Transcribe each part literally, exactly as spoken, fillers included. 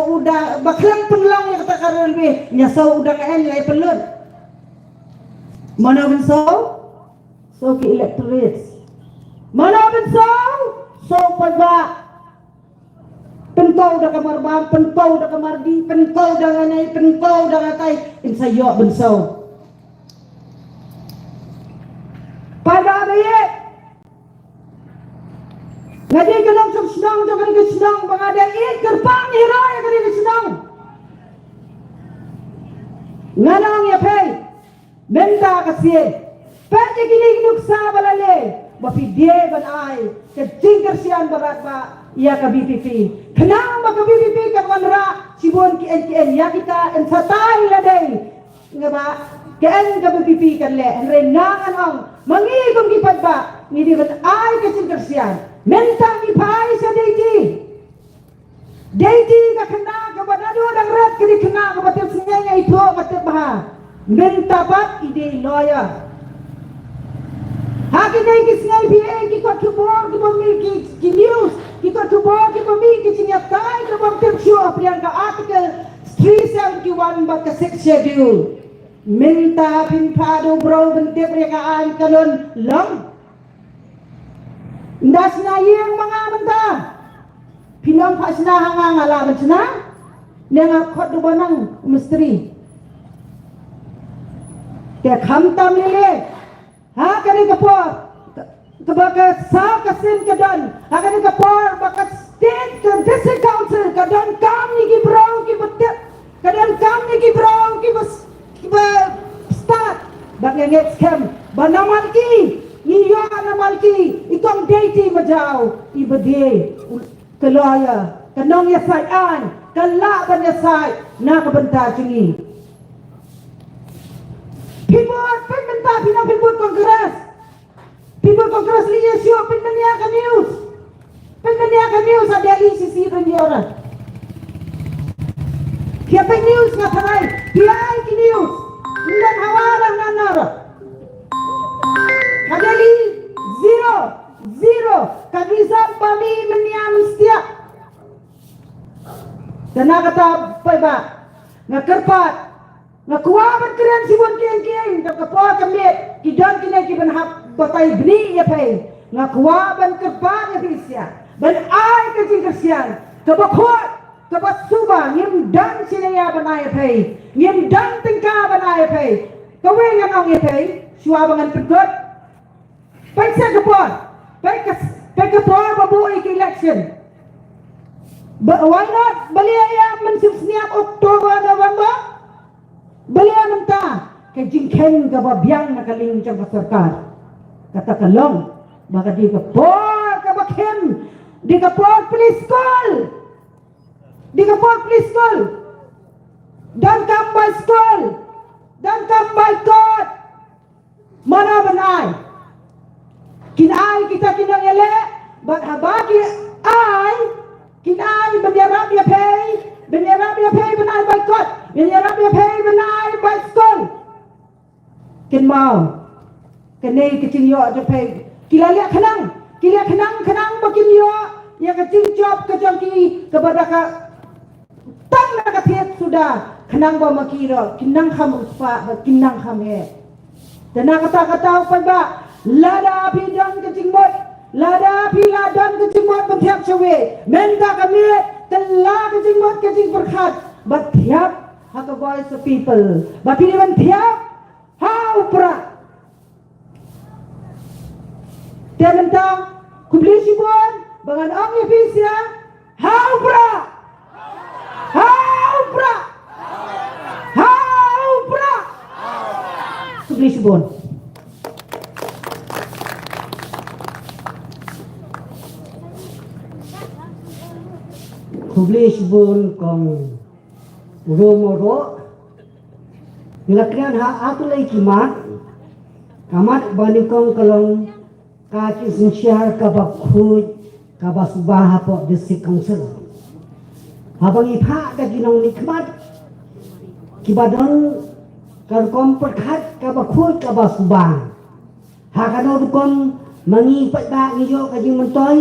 u da ba khlem pynlong ïa kata ka railway, ïa so u dang en ïa pynlut. Mano ban so? So ki electorates. Mano ban so? So paidbah. Pynpaw da ka marbam, pynpaw da ka mardi, pynpaw da nga nei, pynpaw da nga tai, in sa ïoh ban so. Paidbah ba ïeit. Nga dei ka nongshong shnong jong kane ka shnong ba nga dei ïeit kyrpang hi ruh ïa kane ka shnong. Nga ong ïa phi mynta ka sien, peit ïa kine ki nuksa ba la leh ba phi dei ban ai ka jingkyrshan ba radbah ïa ka VPP. Khnang ba ka VPP kan wanrah shibun ki eiñ ki eiñ ïa kita, yn sa tai la dei. Nga ba ka eiñ ka VPP kan leh, hynrei nga ngan ong ma ngi kum ki paidbah ngi dei ban ai ka jingkyrshan. Mynta ngi phai sha Deiti. Deiti ka khynnah kaba naduh dang rit ka dei khynnah kaba tip sneng, ïa ithuh ka tip bha. Mynta pat i dei lawyer. Ha kine ki sngi phi ïohi ki kot khubor kiba mih ki, ki news, ki kot khubor kiba mih ki jingïatai kaba ym tip shuh hapdeng ka Article three seventy-one bad ka Sixth Schedule. Mynta phin phah da u bro ban tip ïa ka aiñ ka lun long. Ynda shna ïing ma nga mynta. Phin ym phah shna ha nga, nga lah ban shna. Ne nga khot da u ba nang mistri. Te khamtam lei lei. Ha kane ka por kaba ka saw ka sien ka don, ha kane ka por ba ka state, ka district council ka donkam ïa ki bro kiba tip, ka donkam ïa ki bro kiba s-, kiba stad. Ba nga ngeit skhem ba na Malki, ngi ïoh na Malki i kong Deiti Majaw iba dei ka lawyer, ka nongïasaid aiñ, ka lah ban ïasaid na ka bynta jong ngi. Phi bud, phi mynta phi nang phi bud Congress. Phi bud Congress lei ïa shuh, pynmynnia ka news. Pynmynnia ka news ha Delhi shisha ban ïoh ra. Phi ïa peit news nga tharai, phi ïa ai ki news. Ynda hawa ra nga nara. Ha Delhi zero, zero. Ka result ba mih mynnia mynstiah. Te na kata paidbah nga kyrpad, nga kwah ban kren shibun kieng kieng, te ka por ka miet ki don kine kiban hap batai bniah ïa phi. Nga kwah ban kyrpad ïa phi sha ban ai ka jingkyrshan kaba khuid kaba suba, ngim don shiliang ban ai ïa phi, ngim don tyngka ban ai ïa phi. Kawei ngan ong ïa phi shuwa ba ngan pynkut. Peit sa ka por, peit ka, peit ka por ba buh ïa ka election. Ba, why not? Balei ïa mynshem sniap October, November? Balei ïa mynta? Ka jingkheiñ kaba biang na ka liang jong ka sorkar. Kata ka long ba ka dei ka por kaba khim, dei ka por plie skul. Dei ka por plie skul. Donkam bai skul. Donkam bai kot. Mano ban ai? Kin ai kita ki nongïaleh, bad haba ki ai, kin ai ban ïarap ïa phi, ban ïarap ïa phi ban ai bai kot, ban ïarap ïa phi ban ai bai skul. Kynmaw, kane ka jingïoh jong phi, ki la leh khnang, ki leh khnang khnang ba kin ïoh ïa ka jingjop ka jong ki kaba da ka tang na ka thied suda, khnang ba ma ki ruh kin nang kham riewspah bad kin nang kham heh. Te na kata kata u paidbah, lada phi don ka jingmut, lada phi la don ka jingmut ban thiab shawei, mynta ka miet, kylla ka jingmut ka jingpyrkhat bad thiab ha ka Voice of People. Ba phi dei ban thiab ha u Prah. Te mynta, khublei shibun, ba ngan ong ïa phi sha, ha u Prah! Ha u Prah! Ha u Prah! Khublei shibun. Khublei shibun kong Romo ro. Ngi la kren ha artylli ki mat. Ka mat ba nyngkong ka long ka jingsynshar kaba khuid kaba suba hapoh District Council. Haba ngi phah da ki nongmihkhmat kiba don ka rukom pyrkhat kaba khuid kaba suba. Ha kano rukom ma ngi paidbah ngi ïoh ka jingmyntoi,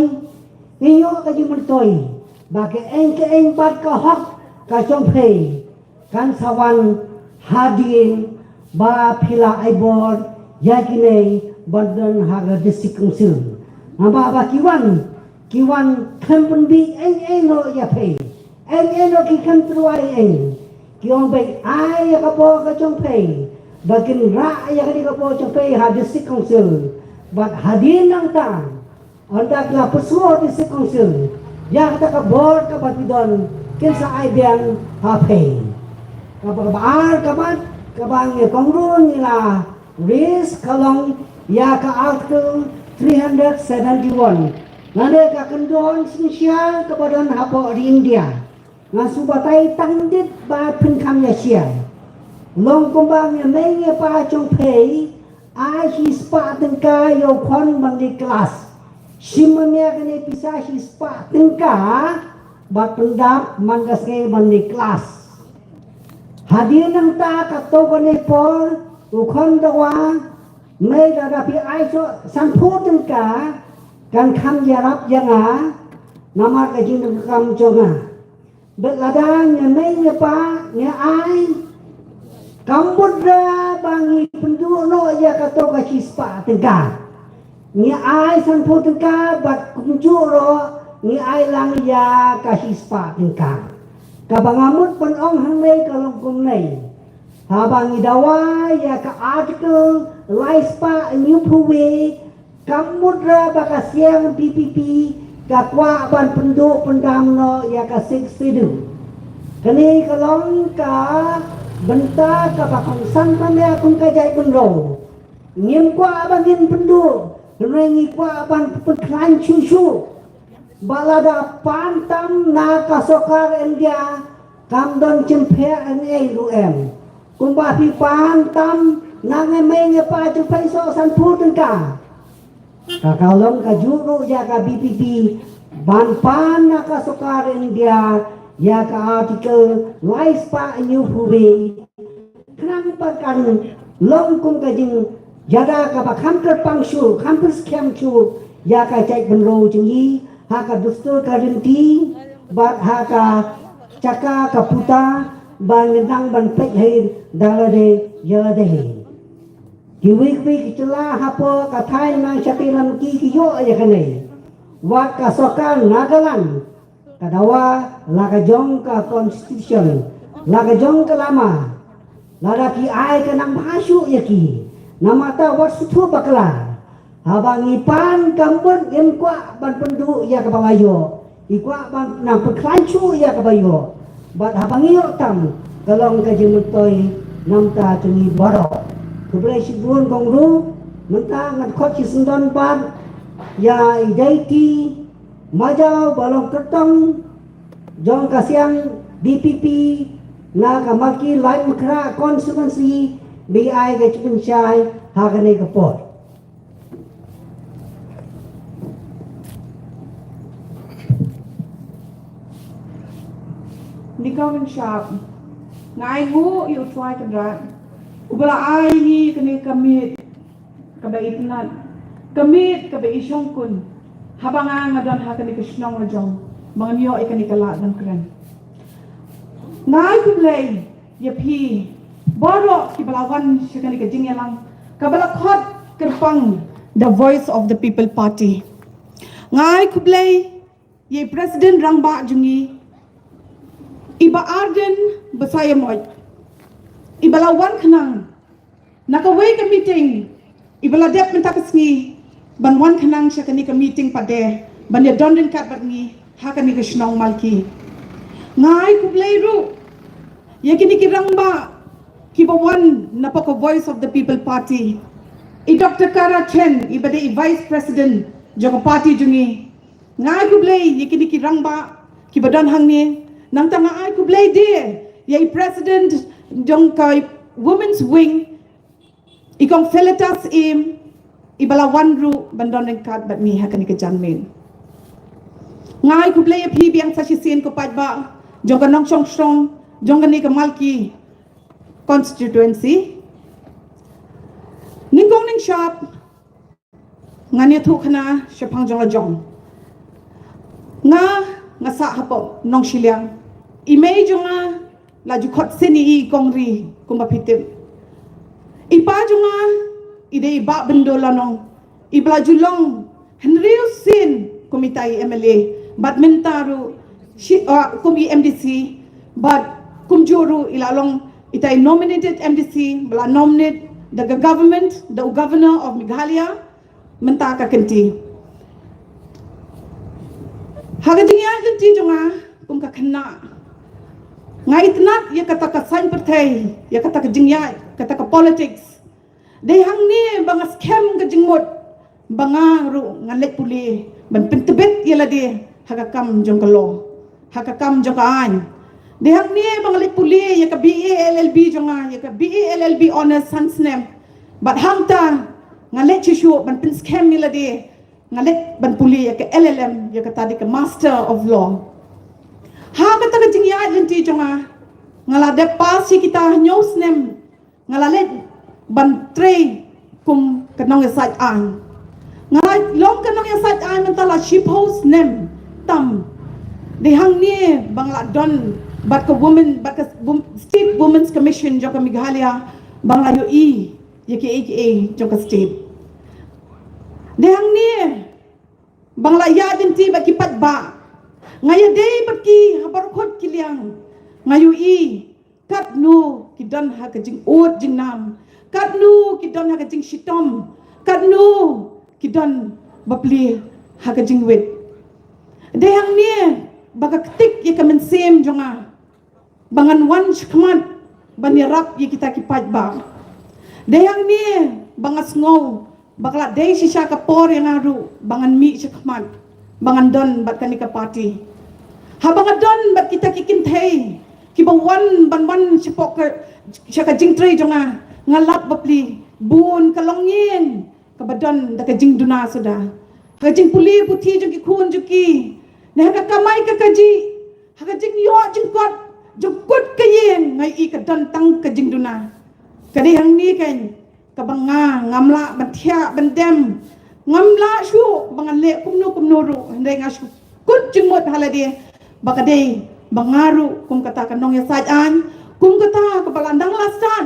ngi ïoh ka jingmyntoi ba kaei kaei bad ka hok ka jong phi kan sa wan hadien ba phi la ai bor ïa kine ban don ha ka District Council. Namar ba ki wan, ki wan khlem pynbeit ei ei noh ïa phi. Ei ei noh ki khlem tyrwa ei ei. Ki ong ba ai ïa ka bor ka jong phi ba kin rah ïa kane ka bor jong phi ha District Council. Bad hadien nangta, ynda ki la pyrshah District Council, ïa kata ka bor kaba ki don kin sa ai biang ha phi. Kaba, kaba ar ka mat kaba ngi kongru ngi la raise ka long ïa ka Article three hundred seventy-one. Lane ka kyndon synshar kaba don hapoh ri India. Nga shu batai tang dit ba phin kham ïa share. Long kumba ngi mei ngi pa jong phi ai shispah tyngka ïa u khon ban leit klas. Shim ma me kane pisa shispah tyngka bad pyndap man ka sngi ban leit klas. Hadien nangta katto katne por u khon da wan, mei, lada phi ai shuh sanphew tyngka kan kham ïarap ïa nga namar ka jingdonkam jong nga. Bad lada ngi mei ngi pa ngi ai, kam mut re ba ngi pynduh noh ïa kato ka shispah tyngka. Ngi ai sanphew tyngka bad kumjuh ruh ngi ai lang ïa ka shispah tyngka. Kaba nga mut ban ong hangne ka long kumne. Haba ngi dawa ïa ka Article laispah hynñiewphew wei, kam mut re ba ka seng V P P ka kwah ban pynduh pyndam noh ïa ka Sixth Schedule. Kane ka long ka bynta kaba kongsan ban ïa kum ka jaitbynriew. Ngim kwah ban ngin pynduh, hynrei ngi kwah ban pynkhlaiñ shuh shuh. Ba lada pan tam na ka sorkar India kam don jingpher ei ei ruh em. Kumba phi pan tam na ngi mei ngi pa jong phi shuh sanphew tyngka. Ka ka long kajuh ruh ïa ka V P P ban pan na ka sorkar India ïa ka Article laispah hynñiewphew wei. Khnang ba kan long kum ka jingïada kaba kham kyrpang shuh, kham pyrskhem shuh ïa ka jaitbynriew jong ngi ha ka dustur ka rynti bad ha ka jaka ka puta ba ngin nang ban peit hi da lade ïa lade. Kiwei kiwei ki jylla hapoh ka thaiñ Nongshati Lamki ki ïoh ïa kane. Wat ka sorkar Nagaland ka dawa la ka jong ka constitution, la ka jong ka lama, lada ki ai ka nang bha shuh ïa ki. Namar ta wat shu thuh bakla. Haba ngi pan kam mut ngim kwah ban pynduh ïa kaba la ïoh. Ngi kwah ban nang pynkhlaiñ shuh ïa kaba ïoh. Bad haba ngi ïoh tam ka long ka jingmyntoi namar ta jong ngi baroh. Khublei shibun kong ruh, mynta ngan khot shisyndon bad ïa i Daiti Majaw ba long kyrtong jong ka siang D P P na ka Malki Laitumkhrah constituency, ba ai ka jingpynshai ha kane ka por. Nyngkong nyngshap nga ai nguh ïa U Trai Kynrad uba la ai ïa ngi kane ka miet kaba itynnad, ka miet kaba ishongkun, haba nga nga don ha kane ka shnong lajong ba ngan ïoh ïa kane ka lad ban kren. Nga ai khublei ïa phi baroh kiba la wan sha kane ka jingïalang kaba la khot kyrpang The Voice of the People Party. Nga ai khublei ïa i President Rangbah jong ngi, i Bah Ardent Basaiawmoit, iba la wan khnang na kawei ka meeting iba la dep mynta ka sngi ban wan khnang sha kane ka meeting pat de ban ïadon ryngkat bad ngi ha kane ka shnong Malki. Nga ai khublei ruh ïa kine ki rangbah kiba wan na poh ka Voice of the People Party, i Doctor Kara Chen iba dei i Vice President jong ka party jong ngi. Nga ai khublei ïa kine ki rangbah kiba don hangne. Nangta nga ai khublei de ïa i President jong ka Women's Wing, i Kong Felicitas Syiem, iba la wan ruh ban don ryngkat bad ngi ha kane ka janmiet. Nga ai khublei ïa phi biang sa shisien ko paidbah jong ka nongshong shnong jong kane ka Malki constituency. Nyngkong nyngshap ngan ïathuh khana shaphang jong la jong. Nga, nga sah hapoh Nongshiliang. I mei jong nga la ju khot sien i kong ri kumba phi tip. I pa jong nga i dei i Bah Byndul Lanong, i ba la ju long hynriew sien kum itai i M L A, bad mynta ruh shi, uh, kum i M D C, bad kumjuh ruh i la long itai nominated M D C ba la nominate da ka government, da u governor of Meghalaya mynta ka kynti. Ha ka jingïaid lynti jong nga kum ka khynnah, nga itynnad ïa kata ka saiñ pyrthei, ïa kata ka jingïaid, kata ka politics. Dei hangne ba nga skhem ka jingmut ba nga ruh ngan leit pule ban pyntbit ïa lade ha ka kam jong ka law, ha ka kam jong ka aiñ. Dei hangne ba nga leit pule ïa ka B A L L B jong nga, ïa ka B A L L B honours san snem. Bad hangta nga leit shuh shuh ban pynskhem ïa lade, nga leit ban pule ïa ka L L M, ïa kata dei ka Master of Law. Ha kata ka jingïaid lynti jong nga, nga la dep pass ïa kita hynñiew snem, nga la leit ban trei kum ka nongïasaid aiñ. Nga la long ka nongïasaid aiñ mynta la shiphew snem tam. Dei hangne ba nga la don bad ka women, bad ka wom-, State Women's Commission jong ka Meghalaya ba nga la ïohi ïa kiei kiei jong ka state. Dei hangne ba nga la ïaid lynti bad ki paidbah. Nga ïadei bad ki ha baroh ki liang. Nga ïohi katno ki don ha ka jingud jingnam, katno ki don ha ka jingshitom, katno ki don bapli ha ka jingwit. Dei hangne ba ka ktik ïa ka mynsiem jong nga ba ngan wan shakhmat ban ïarap ïa kita ki paidbah. Dei hangne ba nga sngew ba ka la dei shisha ka por ïa nga ruh ba ngan mih shakhmat, ba ngan don bad kane ka party. Haba nga don bad kita ki kynthei kiba wan ban wan shapoh ka, sha ka jingtrei jong nga, nga lap bapli bun ka longïing kaba don da ka jingduna suda. Ha ka jingpule puthi jong ki khun jong ki, ne ha ka kamai ka kajih, ha ka jingïoh jingkot jong kut ka ïing, nga ïohi ka don tang ka jingduna. Ka dei hangne keiñ kaba nga ngam lah ban thiah ban dem, ngam lah shuh ba ngan leh kumno kumno ruh, hynrei nga shu kut jingmut ha lade ba ka dei ba nga ruh kum kata ka nongïasaid aiñ, kum kata kaba la nang la stad,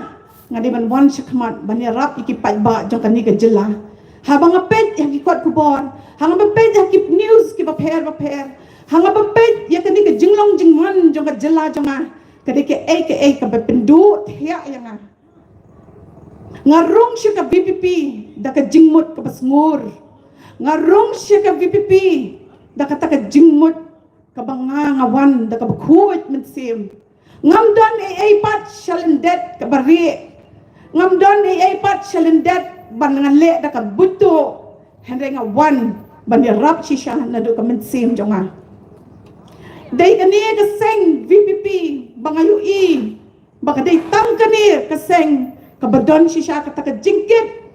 nga dei ban wan shakhmat ban ïarap ïa ki paidbah jong kane ka jylla. Haba nga peit ïa ki kot khubor, haba nga peit ïa ki news kiba pher ba pher, haba nga peit ïa kane ka jinglong jingman jong ka jylla jong nga, ka dei kaei kaei kaba pynduh thiah ïa nga. Nga rung sha ka V P P da ka jingmut kaba sngur. Nga rung sha ka V P P da kata ka jingmut kaba nga, nga wan da kaba khuid mynsiem. Ngam don ei ei pat sha lyndet kaba rieh. Ngam don ei ei pat sha lyndet ban nga leh da ka buit tuh. Hynrei nga wan ban ïarap shisha naduh ka mynsiem jong nga. Dei kane ka seng V P P ba nga ïohi ba ka dei tang kane ka seng kaba don shisha kata ka jingkit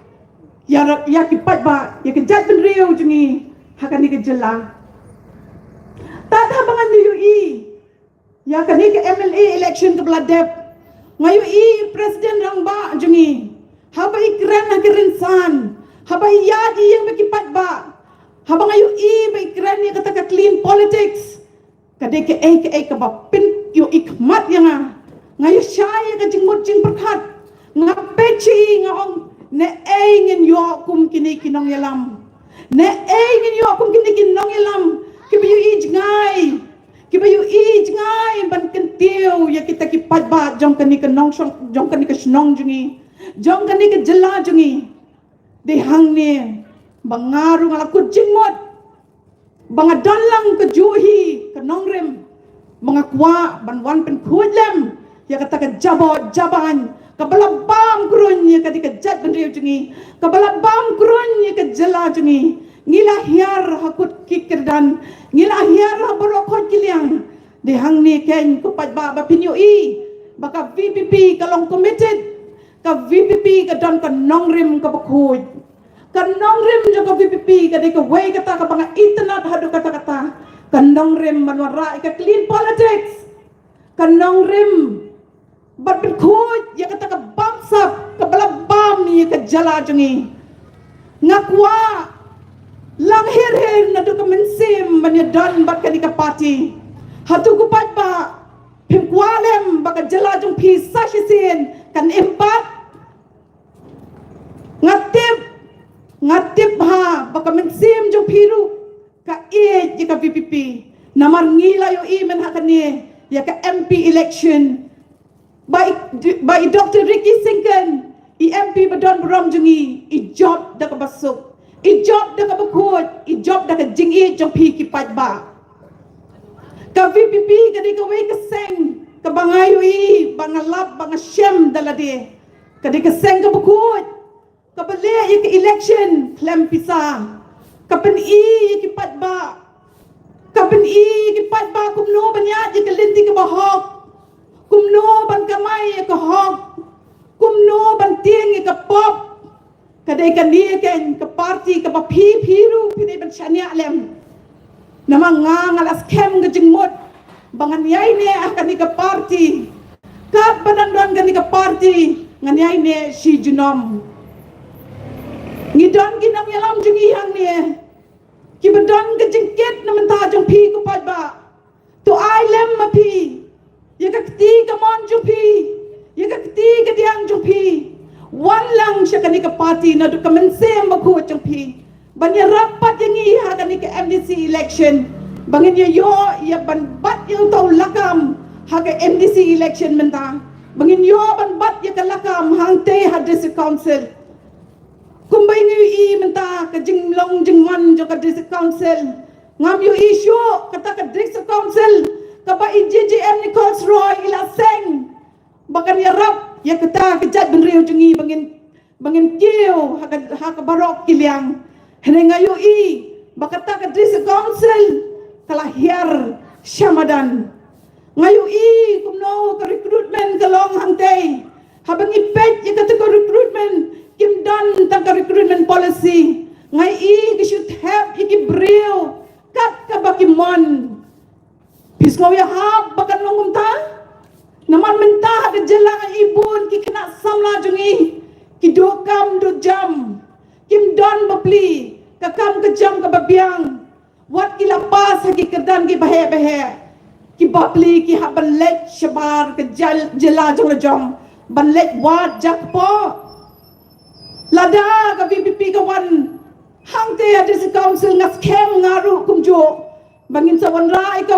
ïa, ïa ki paidbah, ïa ka jaitbynriew jong ngi ha kane ka jylla. Tad haba ngan ïohi ïa kane ka M L A election kaba la dep, nga ïohi President Rangbah jong ngi haba i kren ha ki rynsan, haba i ïaid ïeng bad ki paidbah, haba nga ïohi ba i kren ïa kata ka clean politics, ka dei kaei kaei kaba pynïohi khmat ïa nga. Nga ïoh shai ïa ka jingmut jingpyrkhat. Nga peit sha i, nga ong, ne ei ngin ïoh kum kine ki nongïalam? Ne ei ngin ïoh kum kine ki nongïalam kiba ïohi jngai, kiba ïohi jngai ban kyntiew ïa kita ki paidbah jong kane ka nongshong, jong kane ka shnong jong ngi, jong kane ka jylla jong ngi? Dei hangne ba nga ruh nga la kut jingmut ba nga don lang kajuh hi ka nongrim, ba nga kwah ban wan pynkhuid lem ïa kata ka jabot jabaiñ kaba la bam kruiñ ïa kata ka jaitbynriew jong ngi, kaba la bam kruiñ ïa ka jylla jong ngi. Ngi la hiar ha kut ki kyrdan, ngi la hiar ha baroh khoit ki liang. Dei hangne keiñ ko paidbah ba phin ïohi ba ka V P P ka long committed, ka V P P ka don ka nongrim kaba khuid. Ka nongrim jong ka V P P ka dei kawei kata kaba nga itynnad haduh katta katta. Ka nongrim ban wanrah ïa ka clean politics. Ka nongrim ban pynkhuid ïa kata ka bamsap kaba la bam ïa ka jylla jong ngi. Nga kwah lang her her naduh ka mynsiem ban ïadon bad kane ka party. Hato ko paidbah, Phim kwah lem ba ka jylla jong phi sa shisien kan im pat. Nga tip, nga tip ha ba ka mynsiem jong phi ruh ka ïeit ïa ka V P P. Namar ngi la ïohi mynta ha kane ïa ka M P election. Ba i, ba i Doctor Ricky Syngkon, i M P ba don burom jong ngi, i jop da kaba suk, i jop da kaba khuid, i jop da ka jingïeit jong phi ki paidbah. Ka V P P ka dei kawei ka seng kaba nga ïohi, ba nga lap, ba nga shem da lade. Ka dei ka seng kaba khuid, kaba leh ïa ka election khlem pisa, ka pyni ïa ki paidbah, ka pyni ïa ki paidbah kumno ban ïaid ïa ka lynti kaba hok, kumno ban kamai ïa ka hok, kumno ban tieng ïa ka pop. Ka dei kane keiñ ka party kaba phi phi ruh phi dei ban shaniah lem. Namar nga nga la skhem ka jingmut ba ngan ïai neh ha kane ka party. Katba dang don kane ka party ngan ïai neh shi junom. Ngi don ki nongïalam jong ngi hangne kiba don ka jingkit na mynta jong phi ko paidbah. To ai lem ma phi ïa ka kti kamon jong phi, ïa ka kti kadiang jong phi. Wan lang sha kane ka party naduh ka mynsiem bakhuid jong phi ban ïarap pat ïa ngi ha kane ka M D C election. Ba ngin ïa ïoh ïa ban bat ïa uto u lakam ha ka M D C election mynta. Ba ngin ïoh ban bat ïa ka lakam hangtei ha District Council. Kumba ngi ïohi mynta ka jinglong jingman jong ka District Council. Ngam ïohi shuh kata ka District Council kaba i J J M Nichols Roy i la seng ba kan ïarap ïa kata ka jaitbynriew jong ngi ba ngin, ba ngin kiew ha ka, ha ka baroh ki liang. Hynrei nga ïohi ba kata ka District Council ka la hiar sha madan. Nga ïohi kumno ka recruitment ka long hangtei. Haba ngi peit ïa kata ka recruitment, kim don tang ka recruitment policy. Nga ïohi ki shu thep ïa ki briew kat kaba ki mon. Phi sngew ïahap ba kan long kumta? Namar mynta ha ka jylla ngi bun ki khynnah samla jong ngi ki duh kam duh jam, kim don bapli ka kam ka jam kaba biang. Wat ki la pass ha ki kyrdan kiba heh ba heh, ki bapli ki hap ban leit shabar ka jyl-, jylla jong la jong ban leit wad jakpoh. Lada ka V P P ka wan hangtei ha District Council nga skhem nga ruh kumjuh ba ngin sa wanrah ïa ka,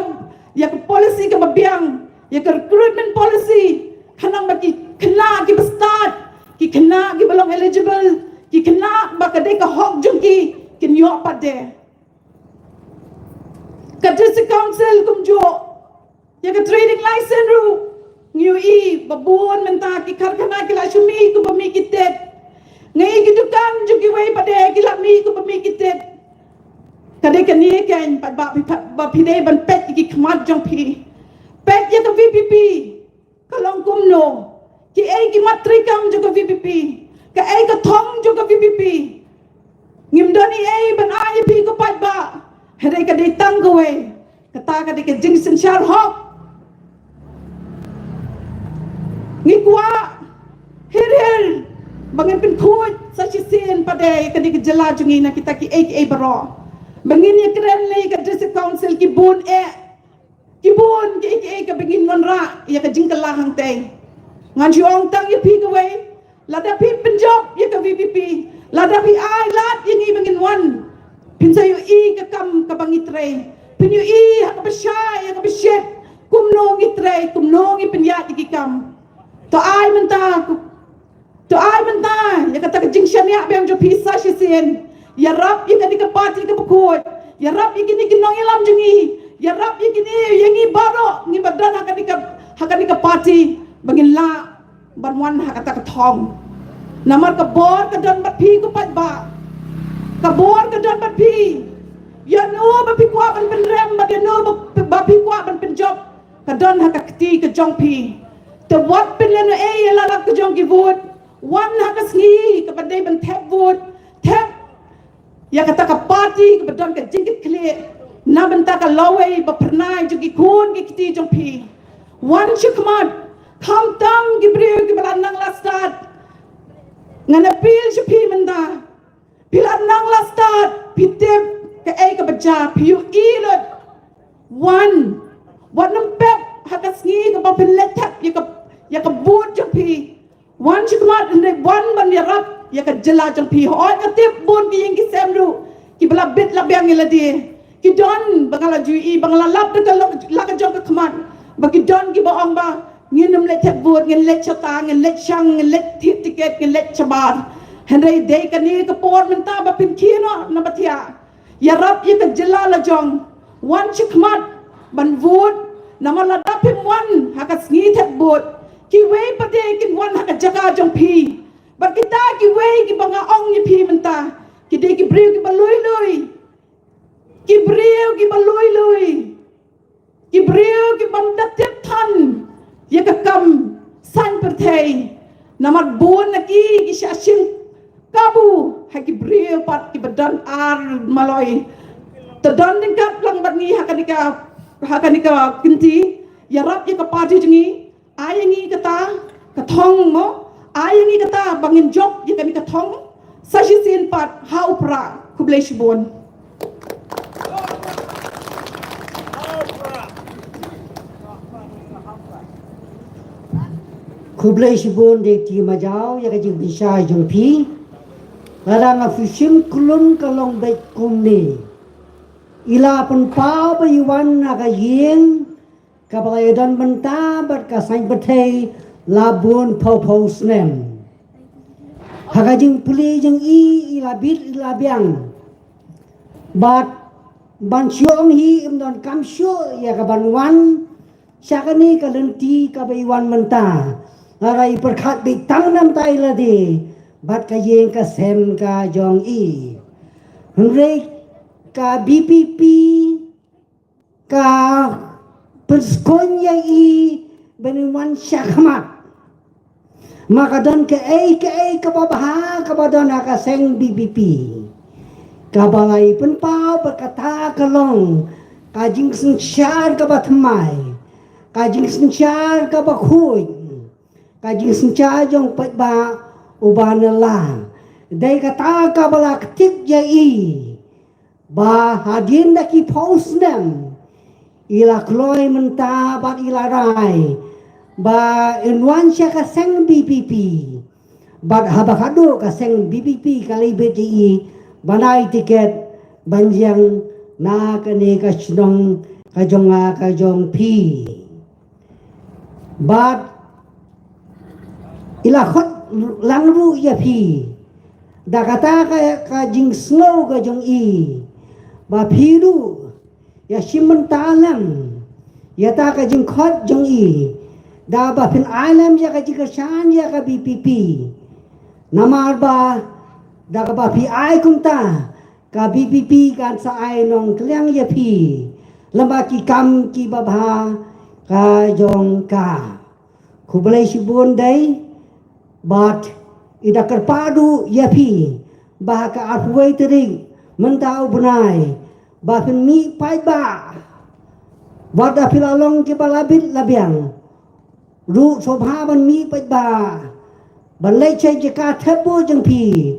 ïa ka policy kaba biang, ïa ka recruitment policy, khnang ba ki khynnah kiba stad, ki khynnah kiba long eligible, ki khynnah ba ka dei ka hok jong ki, kin ïoh pat de. Ka District Council kumjuh ïa ka trading license ruh, ngi ïohi ba bun mynta ki karkhana ki la shu mih kum ba mih ki tit. Ngi ïohi ki dukan jong kiwei pat de ki la mih kum ba mih ki tit. Ka dei kane keiñ pat ba phi, ba phi dei ban peit ïa ki khmat jong phi. Peit ïa ka V P P. Ka long kumno? Kiei ki mat treikam jong ka V P P? Kaei ka thong jong ka V P P? Ngim don ei ei ban ai ïa phi ko paidbah. Hynrei ka dei tang kawei. Kata ka dei ka jingsynshar hok. Ngi kwah hir hir ba ngin pynkhuid sa shisien pat de ka dei ka jylla jong ngi na kita kiei kiei baroh. Ba ngin ïakren lei ka District Council ki bun eh. Ki bun kiei kiei kaba ngin wanrah ïa ka jingkylla hangtei. Ngan shu ong tang ïa phi kawei, lada phi pynjop ïa ka V P P, lada phi ai lad ïa ngi ba ngin wan, phin sa ïohi ka kam kaba ngi trei. Phin ïohi ha kaba shai ha kaba shit kumno ngi trei, kumno ngi pynïaid ïa ki kam. To ai mynta, to ai mynta ïa kata ka jingshaniah biang jong phi sa shisien. Ïarap ïa kane ka party kaba khuid. Ïarap ïa kine ki nongïalam jong ngi. Ïarap ïa kine ïa ngi baroh ngi ba don ha kane ka, ha kane ka party ba ngin lah ban wan ha kata ka thong. Namar ka bor ka don bad phi ko paidbah. Ka bor ka don bad phi. Ïa no ba phi kwah ban pynrem bad ïa no ba, ba phi kwah ban pynjop, ka don ha ka kti ka jong phi. Te wat pynlehnohei ïa la lad ka jong ki vote. Wan ha ka sngi kaba dei ban thep vote, thep ïa kata ka party kaba don ka jingkitkhlieh na bynta ka lawei ba phyrnai jong ki khun ki kti jong phi. Wan shakhmat, khamtam ki briew kiba la nang la stad. Ngan appeal sha phi mynta. Phi la nang la stad, phi tip kaei kaba jia, phi ïohi lut. Wan, wat nym pep ha ka sngi kaba phin leit thep ïa ka, ïa ka vote jong phi. Wan sha khmat, hynrei wan ban ïarap ïa ka jylla jong phi. Hooid, nga tip bun ki ïing ki sem ruh kiba la bit la biang ïa lade. Ki don ba nga la ju ïohi, ba nga la lap da ka lok, la ka jong ka khmat, ba ki don kiba ong ba ngin ym leit thep vote, ngin leit shata, ngin leit shang, ngin leit thied tiket, ngin leit shabar. Hynrei dei kane ka por mynta ba phin khie noh na ba thiah. Ïarap ïa ka jylla la jong. Wan sha khmat ban vote. Namar lada phim wan ha ka sngi thep vote, kiwei pat de kin wan ha ka jaka jong phi. Bad kita kiwei kiba nga ong ïa phi mynta, ki dei ki briew kiba lui lui. Ki briew kiba lui lui. Ki briew ki bym da tip than ïa ka kam saiñ pyrthei. Namar bun na ki ki shah shim kabu ha ki briew pat kiba don ar maloi. Te don ryngkat lang bad ngi ha kane ka, ha kane ka kynti. Ïarap ïa ka party jong ngi. Ai ïa ngi kata ka thong mo. Ai ïa ngi kata ba ngin jop ïa kane ka thong sa shisien pat ha u Prah. Khublei shibun. Khublei shibun de ti majau ïa ka jingpynshai jong phi. Lada nga phi shim klun ka long beit kumne. I la pynpaw ba i wan na ka ïing kaba la ïadon bynta bad ka saiñ pyrthei la bun phew phew snem. Ha ka jingpule jong i, i la bit i la biang. Bad ban shu ong hi im don kam shuh ïa ka ban wan sha kane ka lynti kaba i wan mynta. Lada i pyrkhat beit tang na bynta i lade bad ka ïing ka sem ka jong i. Hynrei ka VPP ka pynskhem ïa i ban wan sha khmat. Ma ka don kaei kaei kaba bha kaba don ha ka seng VPP. Kaba la i pynpaw bad kata ka long ka jingsynshar kaba thymmai, ka jingsynshar kaba khuid, ka jingsynshar jong paidbah uba na la. Dei kata kaba la ktik ïa i. Ba hadien da ki phew snem i la kloi mynta bad i la rai ba in wan sha ka seng VPP. Bad haba ka dei ka seng VPP ka la bit ïa i ban ai tiket ban ïeng na kane ka shnong ka jong nga ka jong phi. Bad i la khot lang ruh ïa phi da kata ka, ka jingsngew ka jong i ba phi ruh ïa shim bynta lang ïa ta ka jingkhot jong i da ba phin ai lang ïa ka jingkyrshan ïa ka VPP. Namar ba da kaba phi ai kumta ka VPP kan sa ai nongkliang ïa phi lem bad ki kam kiba bha ka jong ka. Khublei shibun dei bad i da kyrpad ruh ïa phi ba ka arphew tarik mynta u bnai ba phin mih paidbah. Wat da phi la long kiba la bit la biang ruh sngewbha ban mih paidbah ban leit sha jaka thep vote jong phi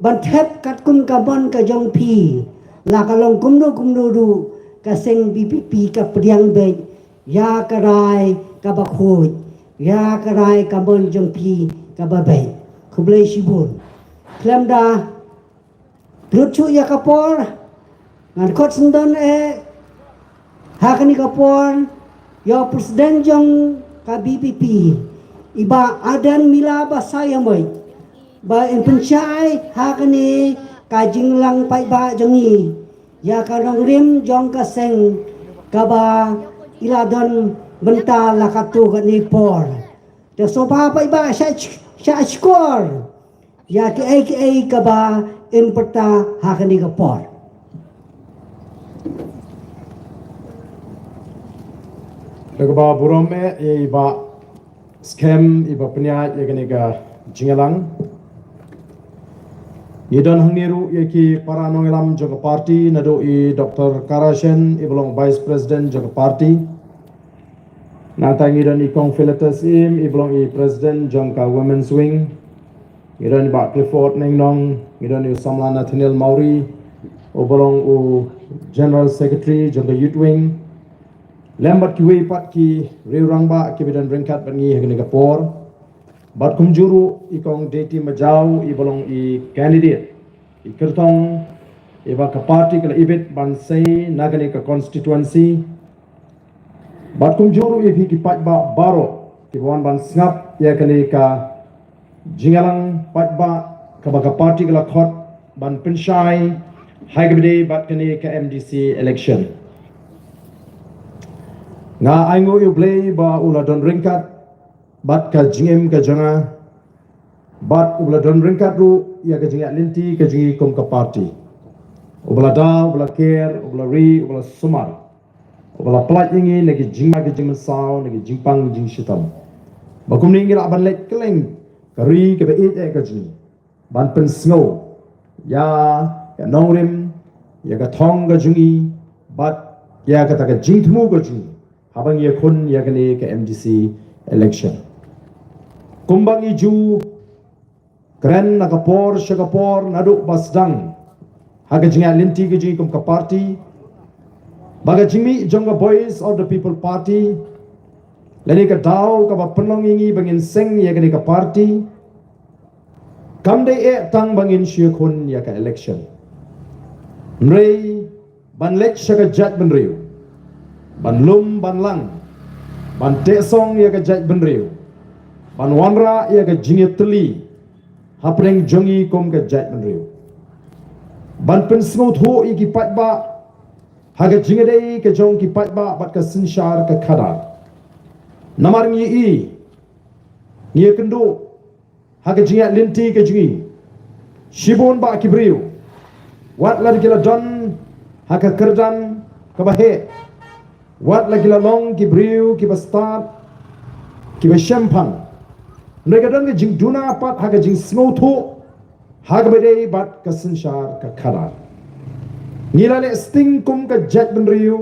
ban thep katkum ka mon ka jong phi. La ka long kumno kumno ruh ka seng VPP ka pdiang beit ïa ka rai kaba khuid, ïa ka rai ka mon jong phi kaba beit. Khublei shibun. Khlem da pynlut shuh ïa ka por ngan khot sngewdon eh ha kane ka por ïa u president jong ka VPP i Bah Ardent Miller Basaiawmoit ba in pynshai ha kane ka jinglang paidbah jong i ïa ka nongrim jong ka seng kaba i la don bynta la katto katne por. Te sngewbha paidbah sha, sha shkor ïa kiei kiei kaba in pyrta ha kane ka por. Da kaba burom eh ïa i Bah Skhem iba pynïaid ïa kane ka jingïalang. Ngi don hangne ruh ïa ki para nongïalam jong ka party, naduh i Doktor Karashen iba long Vice President jong ka party. Nangta ngi don i Kong Philetus Im iba long i President jong ka Women's Wing. Ngi don i Bah Clifford Nengnong, ngi don i u Samla Nathaniel Mawrie uba long u General Secretary jong ka Youth Wing. Lem bad kiwei pat ki riew rangbah kiba don ryngkat bad ngi ha kane ka por. Bad kumjuh ruh i Kong Deti Majaw, i ba long i candidate, i kyrtong, i ba ka party ka la ibit ban sei na kane ka constituency. Bad kumjuh ruh ïa phi ki paidbah baroh kiba wan ban sngap ïa kane ka jingïalang paidbah kaba ka party ka la khot ban pynshai ha kaba ïadei bad kane ka M D C election. Nga ainguh ïa U Blei ba u la don ryngkat bad ka jingim ka jong nga, bad u la don ryngkat ruh ïa ka jingïaid lynti ka jong ngi kum ka party. U ba la da, u ba la ker, u ba la ri, u ba la sumar, u ba la pyllait ïa ngi na ki jingma ki jingmynsaw, na ki jingpang jingshitom. Ba kumne ngi lah ban leit kylleng ka ri kaba ïeit eh ka jong ngi ban pynsngew ïa ka nongrim, ïa ka thong ka jong ngi, bad ïa kata ka jingthmu ka jong ngi haba ngi ïakhun ïa kane ka M D C election. Kumba ngi ju kren na ka por sha ka por naduh ba sdang ha ka jingïaid lynti ka jong ngi kum ka party, ba ka jingmih jong ka Voice of the People Party, lane ka daw kaba pynlong ïa ngi ba ngin seng ïa kane ka party, kam dei eh tang ba ngin shu ïakhun ïa ka election. Hynrei ban leit sha ka jaitbynriew, ban lum ban lang, ban teh song ïa ka jaitbynriew, ban wanrah ïa ka jingïatylli hapdeng jong ngi kum ka jaitbynriew, ban pynsngewthuh ïa ki paidbah ha ka jingïadei ka jong ki paidbah bad ka synshar ka khadar. Namar ngi i, ngi ïakynduh ha ka jingïaid lynti ka jong ngi, shibun bah ki briew, wat la ki la don ha ka kyrdan kaba heh, wat la ki la long ki briew kiba stad, kiba shemphang, hynrei ka don ka jingduna pat ha ka jingsngewthuh ha kaba ïadei bad ka synshar ka khadar. Ngi la leh sting kum ka jaitbynriew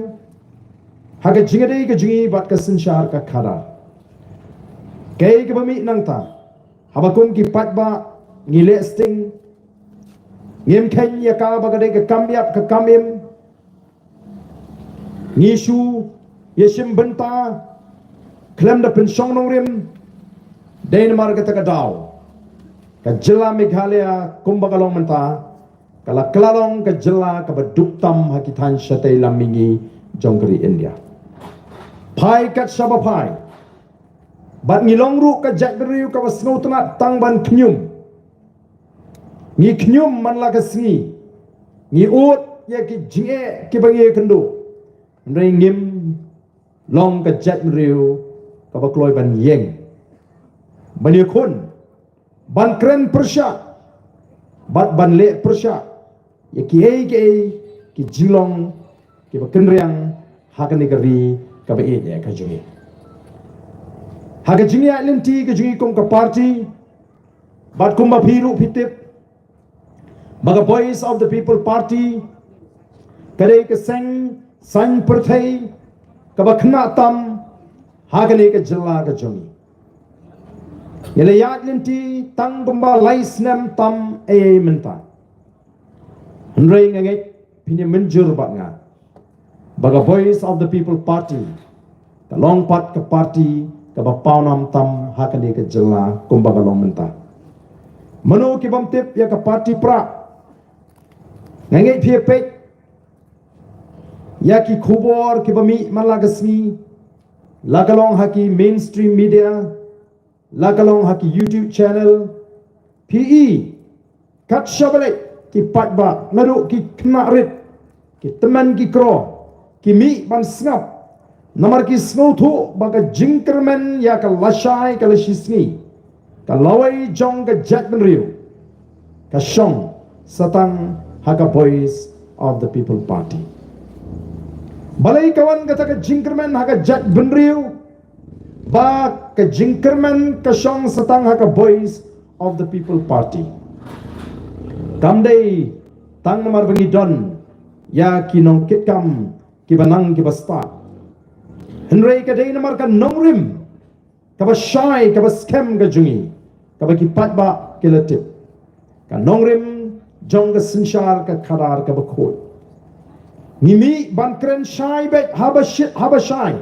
ha ka jingïadei ka jong ngi bad ka synshar ka khadar. Kaei kaba mih nangta, haba kum ki paidbah ngi leh sting, ngim kheiñ ïa ka ba ka dei ka kam ïap ka kam im, ngi shu ïashim bynta khlem da pynshong nongrim. Dei namar kata ka daw ka jylla Meghalaya kumba ka long mynta ka la kylla long ka jylla kaba duk tam ha ki thaiñ shatei lam mihngi jong ka ri India. Phai kat shaba phai, bad ngi long ruh ka jaitbynriew kaba sngewtynnat tang ban khñium. Ngi khñium man la ka sngi, ngi ud ïa ki jingeh kiba ngi ïakynduh, hynrei ngim long ka jaitbynriew kaba kloi ban ïeng, ban ïakhun, ban kren pyrshah bad ban leh pyrshah ïa kiei kiei ki jinglong kiba kynriang ha kane ka ri kaba ïeit eh ka jong ngi. Ha ka jingïaid lynti ka jong ngi kum ka party, bad kumba phi ruh phi tip ba ka Voice of the People Party ka dei ka seng saiñ pyrthei kaba khynnah tam ha kane ka jylla ka jong ngi. Ngi la ïaid lynti tang kumba lai snem tam ei ei mynta. Hynrei nga ngeit phin ïa mynjur bad nga ba ka Voice of the People Party ka long pat ka party kaba pawnam tam ha kane ka jylla kumba ka long mynta. Mano ki bym tip ïa ka party Prah? Nga ngeit phi ïa peit ïa ki khubor kiba mih man la ka sngi, la ka long ha ki mainstream media, la ka long ha ki YouTube channel, phi i kat shaba leit ki paidbah naduh ki khynnah rit, ki tymmen ki kro, ki mih ban sngap namar ki sngewthuh ba ka jingkyrmen ïa ka lashai ka lashisngi, ka lawei jong ka jaitbynriew ka shong sa tang ha ka Voice of the People Party. Balei ka wan kata ka jingkyrmen ha ka jaitbynriew ba ka jingkyrmen ka shong sa tang ha ka Voice of the People Party? Kam dei tang namar ba ngi don ïa ki nongkitkam kiba nang kiba stad, hynrei ka dei namar ka nongrim kaba shai kaba skhem ka jong ngi kaba ki paidbah ki la tip, ka nongrim jong ka synshar ka khadar kaba khuid. Ngi mih ban kren shai beit haba shi-, haba shai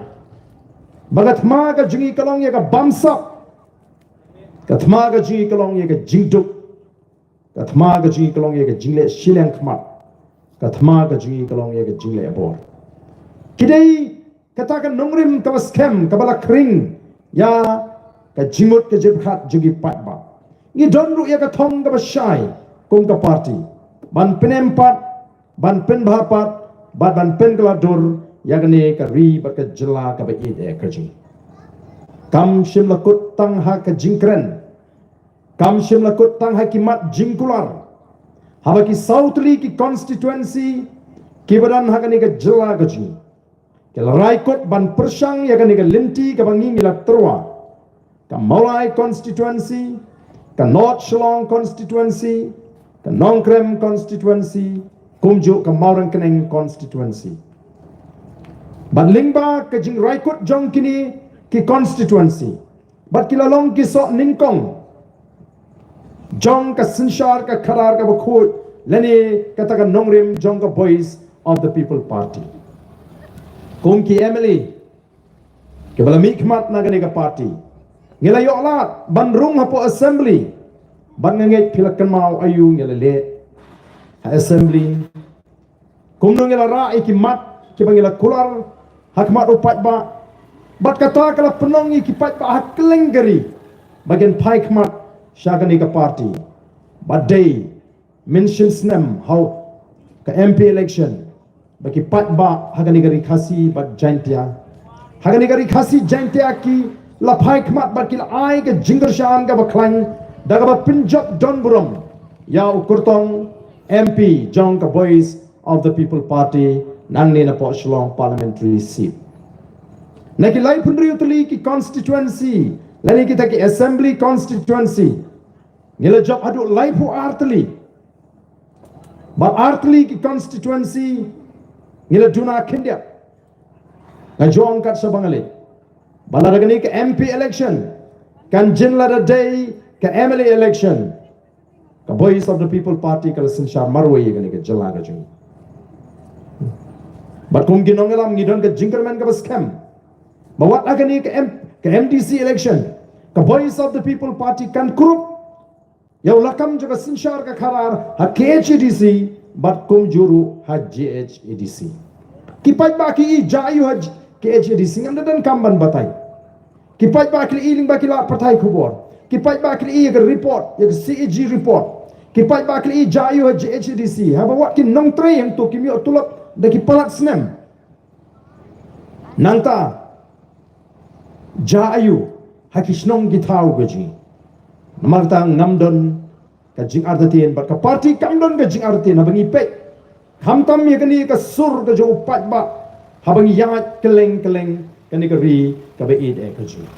Ba ka thma ka jong ngi ka long ïa ka bamsap. Ka thma ka jong ngi ka long ïa ka jingduk. Ka thma ka jong ngi ka long ïa ka jingleh shiliang khmat. Ka thma ka jong ngi ka long ïa ka jingleh bor. Ki dei kata ka nongrim kaba skhem kaba la khring ïa ka jingmut ka jingpyrkhat jong ki paidbah. Ngi don ruh ïa ka thong kaba shai kum ka party ban pynem pat, ban pynbha pat, bad ban pynkylla dur ïa kane ka ri bad ka jylla kaba ïeit eh ka jong ngi. Kam shym la kut tang ha ka jingkren, kam shym la kut tang ha ki mat jingkular. Haba ki saw tylli ki constituency kiba don ha kane ka jylla ka jong ngi ki la rai kut ban pyrshang ïa kane ka lynti kaba ngi ngi la tyrwa, ka Mawlai constituency, ka North Shillong constituency, ka Nongkrem constituency, kumjuh ka Mawryngkneng constituency. Bad lyngba ka jingrai kut jong kine ki constituency, bad ki la long ki soh nyngkong jong ka synshar ka khadar kaba khuid lane kata ka nongrim jong ka Voice of the People Party. Kum ki M L A kiba la mihkhmat na kane ka party, ngi la ïoh lad ban rung hapoh assembly, bad nga ngeit phi la kynmaw aïu ngi la leh ha assembly. Kumno ngi la rah ïa ki mat kiba ngi la kular ha khmat u paidbah, bad kata ka la pynlong ïa ki paidbah ha kylleng ka ri ba kin phai khmat sha kane ka party. Bad dei mynshim snem ha ka M P election ba ki paidbah ha kane ka ri Khasi bad Jaintia, ha kane ka ri Khasi Jaintia ki la phai khmat bad ki la ai ka jingkyrshan kaba khlaiñ da kaba pynjop don burom ïa u kyrtong M P jong ka Voice of the People Party nangne napoh Shillong Parliamentary Seat. Na ki laiphew hynriew tylli ki constituency lane kita ki assembly constituency, ngi la jop haduh laiphew ar tylli. Bad ar tylli ki constituency ngi la duna khyndiat. Nga ju ong kat shaba nga leit ba lada kane ka M P election kan jin lada dei ka M L A election, ka Voice of the People Party ka la synshar marwei ïa kane ka jylla ka jong ngi. Bad kum ki nongïalam ngi don ka jingkyrmen kaba skhem ba wat ha kane ka M, ka M D C election, ka Voice of the People Party kan kurup ïa u lakam jong ka synshar ka khadar ha K H A D C bad kumjuh ruh ha G H A D C. Ki paidbah ki i ja aïu ha K H A D C, ngam da donkam ban batai. Ki paidbah ki la i lyngba ki lad pathai khubor. Ki paidbah ki la i ïa ka report, ïa ka C A G report. Ki paidbah ki la i ja aïu ha G H A D C, haba wat ki nongtrei hangto kim ïoh tulop da ki palat snem. Nangta ja aïu ha ki shnong ki thaw ka jong ngi. Namar kata ngam don ka jingartatien bad ka party kam don ka jingartatien haba ngi peit khamtam ïa kane ka sur ka jong u paidbah haba ngi ïaid kylleng kylleng kane ka ri kaba ïeit eh ka jong ngi.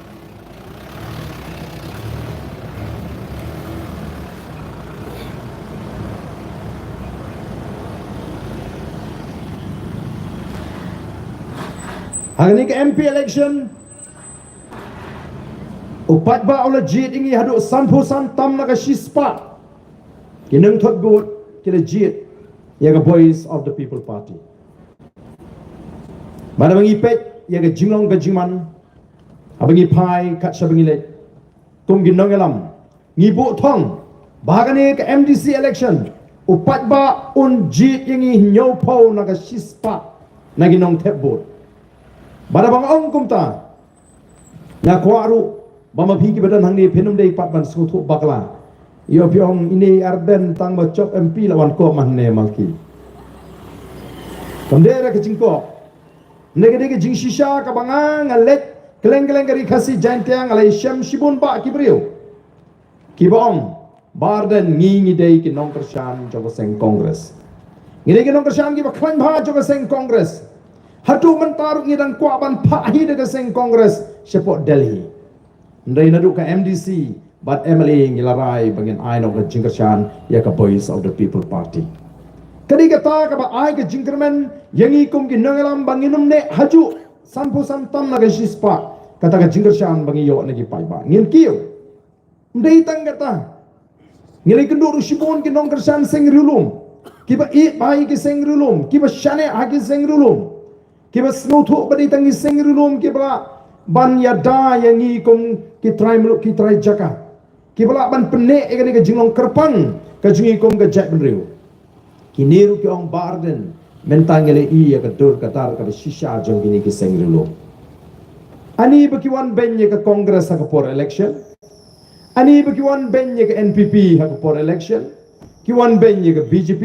Ha kane ka M P election, u paidbah u la jied ïa ngi haduh sanphew san tam na ka shispah ki nongthep vote ki la jied ïa ka Voice of the People Party. Bad haba ngi peit ïa ka jinglong ka jingman, haba ngi phai kat shaba ngi leit kum ki nongïalam, ngi buh thong ba ha kane ka M D C election u paidbah un jied ïa ngi hynñiewphew na ka shispah na ki nongthep vote. Bad haba nga ong kumta, nga kwah ruh ba ma phi kiba don hangne phin ym dei pat ban sngewthuh bakla. Ïoh phi ong ine Ardent tang ba jop M P la wan kup ma hangne Malki. Kam dei re ka jingkup. Nda ka dei ka jingshisha kaba nga nga leit kylleng kylleng ka ri Khasi Jaintia nga la ïashem shibun bah ki briew kiba ong ba Ardent ngi ngi dei ki nongkyrshan jong ka seng Congress. Ngi dei ki nongkyrshan kiba khlaiñ bha jong ka seng Congress. Haduh mynta ruh ngi dang kwah ban phah hi da ka seng Congress shapoh Delhi. Hynrei naduh ka M D C bad M L A ngi la rai ba ngin ai noh ka jingkyrshan ïa ka Voice of the People Party. Ka dei kata kaba ai ka jingkyrmen ïa ngi kum ki nongïalam ba ngin ym neh hajuh sanphew san tam na ka shispah kata ka jingkyrshan ba ngi ïoh na ki paidbah. Ngin kiew. Ym dei tang kata. Ngi la ïakynduh ruh shibun ki nongkyrshan seng riewlum kiba ïeit bha ïa ki seng riewlum, kiba shaniah ha ki seng riewlum, kiba sngewthuh ba dei tang ki seng riewlum kiba la ban ïada ïa ngi kum ki trai muluk, ki trai jaka, kiba lah ban pynneh ïa kane ka jinglong kyrpang ka jong ngi kum ka jaitbynriew. Kine ruh ki ong Bah Ardent, mynta ngi la ïohi ïa ka dur ka dar kaba shisha jong kine ki seng riewlum. Ani ba ki wan beiñ ïa ka Congress ha ka por election, ani ba ki wan beiñ ïa ka N P P ha ka por election, ki wan beiñ ïa ka B J P.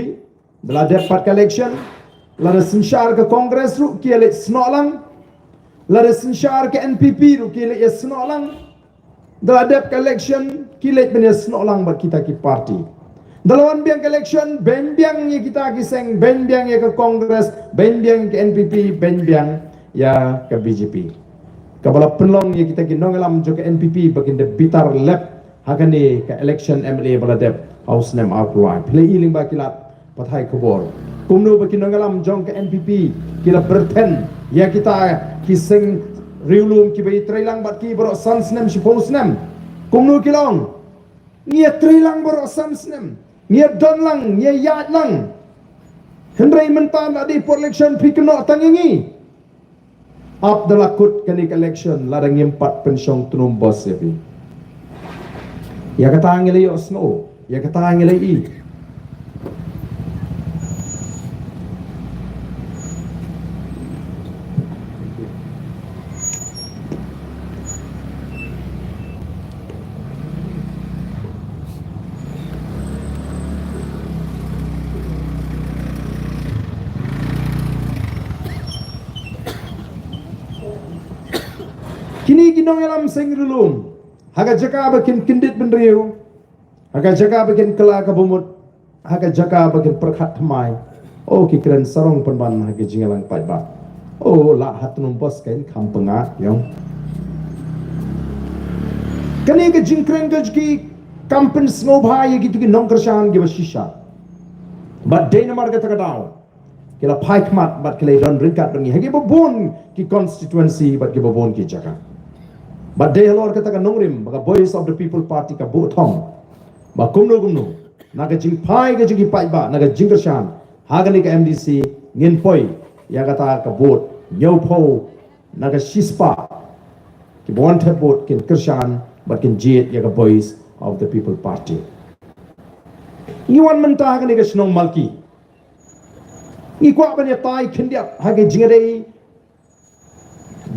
Da la dep pat ka election, lada synshar ka Congress ruh ki leit snoh lang, lada synshar ka N P P ruh ki leit ïa snoh lang. Da la dep ka election ki leit ban ïa snoh lang bad kita ki party. Da la wan biang ka election, beiñ biang ïa kita ki seng, beiñ biang ïa ka Congress, beiñ biang ïa ka N P P, beiñ biang ïa ka B J P. Kaba la pynlong ïa kita ki nongïalam jong ka N P P ba kin da bitar lep ha kane ka election M L A ba la dep ha u snem arphew lai. Phi la i lyngba ki lad pathai khubor kumno ba ki nongïalam jong ka N P P ki la pyrthen ïa kita ki seng riewlum kiba ïatrei lang bad ki baroh san snem, shiphew snem. Kumno ki la ong, ngi ïatrei lang baroh san snem, ngi ïadon lang, ngi ïaid lang. Hynrei mynta la dei por election phi kynnoh tang ïa ngi. Ap da la kut kane ka election lada ngim pat pynshong tnum bos ïa phi. Ïa kata ngi la ïohsngew, ïa kata ngi la i. Kine ki nongïalam seng riewlum, ha ka jaka ba kin kyndit bynriew, ha ka jaka ba kin kylla ka bamut, ha ka jaka ba kin pyrkhat thymmai. O, ki kren sarong pynban ha ki jingïalang paidbah. O, lah ha tnum bos kein kham pynga ïong. Kane ka jingkren ka jong ki kam pynsngewbha ïa kito ki nongkyrshan kiba shisha. Bad dei namar kata ka daw ki la phai khmat bad ki la don ryngkat bad ngi ha kiba bun ki constituency bad kiba bun ki jaka. Bad dei halor kata ka nongrim ba ka Voice of the People Party ka buh thong ba kumno kumno na ka jingphai ka jong ki paidbah na ka jingkyrshan ha kane ka M D C ngin poi ïa kata ka vote hynñiewphew na ka shispah kiba wan thep vote kin kyrshan bad kin jied ïa ka Voice of the People Party. Ngi wan mynta ha kane ka shnong Malki. Ngi kwah ban ïatai khyndiat ha ka jingïadei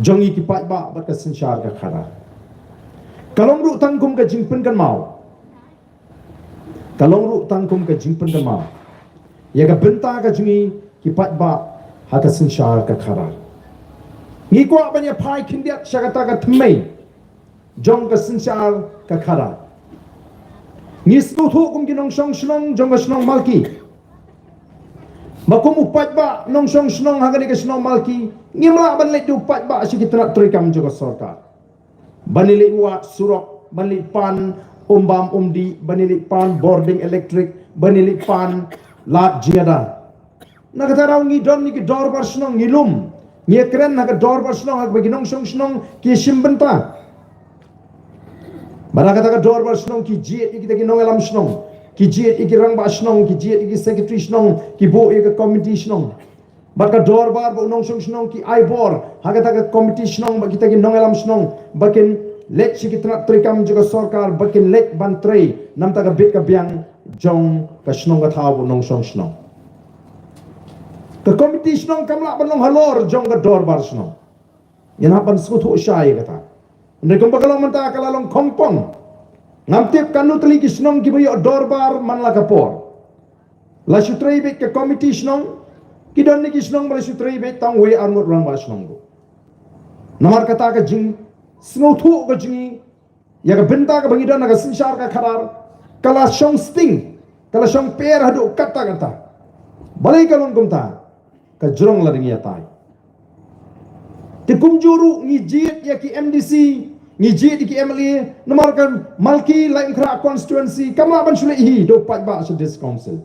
jong ngi ki paidbah bad ka synshar ka khadar. Ka long ruh tang kum ka jingpynkynmaw. Ka long ruh tang kum ka jingpynkynmaw ïa ka bynta ka jong ngi ki paidbah ha ka synshar ka khadar. Ngi kwah ban ïaphai khyndiat sha kata ka thymmei jong ka synshar ka khadar. Ngi sngewthuh kum ki nongshong shnong jong ka shnong Malki ba kum u paidbah nongshong shnong ha kane ka shnong Malki ngim lah ban leit da u paidbah sha ki tnat treikam jong ka sorkar. Ban ïaleit wad surok, ban ïaleit pan um bam um dih, ban ïaleit pan bording elektrik, ban ïaleit pan lad jingïada. Na kata ka daw ngi don ïa ki dorbar shnong, ngi lum, ngi ïakren ha ka dorbar shnong ha kaba ki nongshong shnong ki shim bynta. Bad na kata ka dorbar shnong ki jied ïa kita ki nongïalam shnong, ki jied ïa ki rangbah shnong, ki jied ïa ki secretary shnong, ki buh ïa ka komiti shnong. Bad ka dorbar bad u nongshong shnong ki ai bor ha kata ka komiti shnong bad kita ki nongïalam shnong ba kin leit sha ki tnat treikam jong ka sorkar, ba kin leit ban trei namar ka bit ka biang jong ka shnong ka thaw bad u nongshong shnong. Ka komiti shnong kam lah ban long halor jong ka dorbar shnong. Ngin hap ban sngewthuh shai ïa kata. Hynrei kumba ka long mynta ka la long khongpong. Ngam tip katno tylli ki shnong kiba ïoh dorbar man la ka por. La shu trei beit ka komiti shnong, ki don ne ki shnong ba la shu trei beit tang wei arngut rangbah shnong ruh. Namar kata ka jingsngewthuh ka jong ngi ïa ka bynta kaba ngi don ha ka synshar ka khadar ka la shong sting, ka la shong pher haduh katta katta. Balei ka long kumta? Ka jrong lada ngi ïatai. Te kumjuh ruh ngi jied ïa ki M D C, ngi jied ïa ki M L A, namar ka Malki Laitumkhrah constituency kam lah ban shu leit hi da u paidbah sha District Council.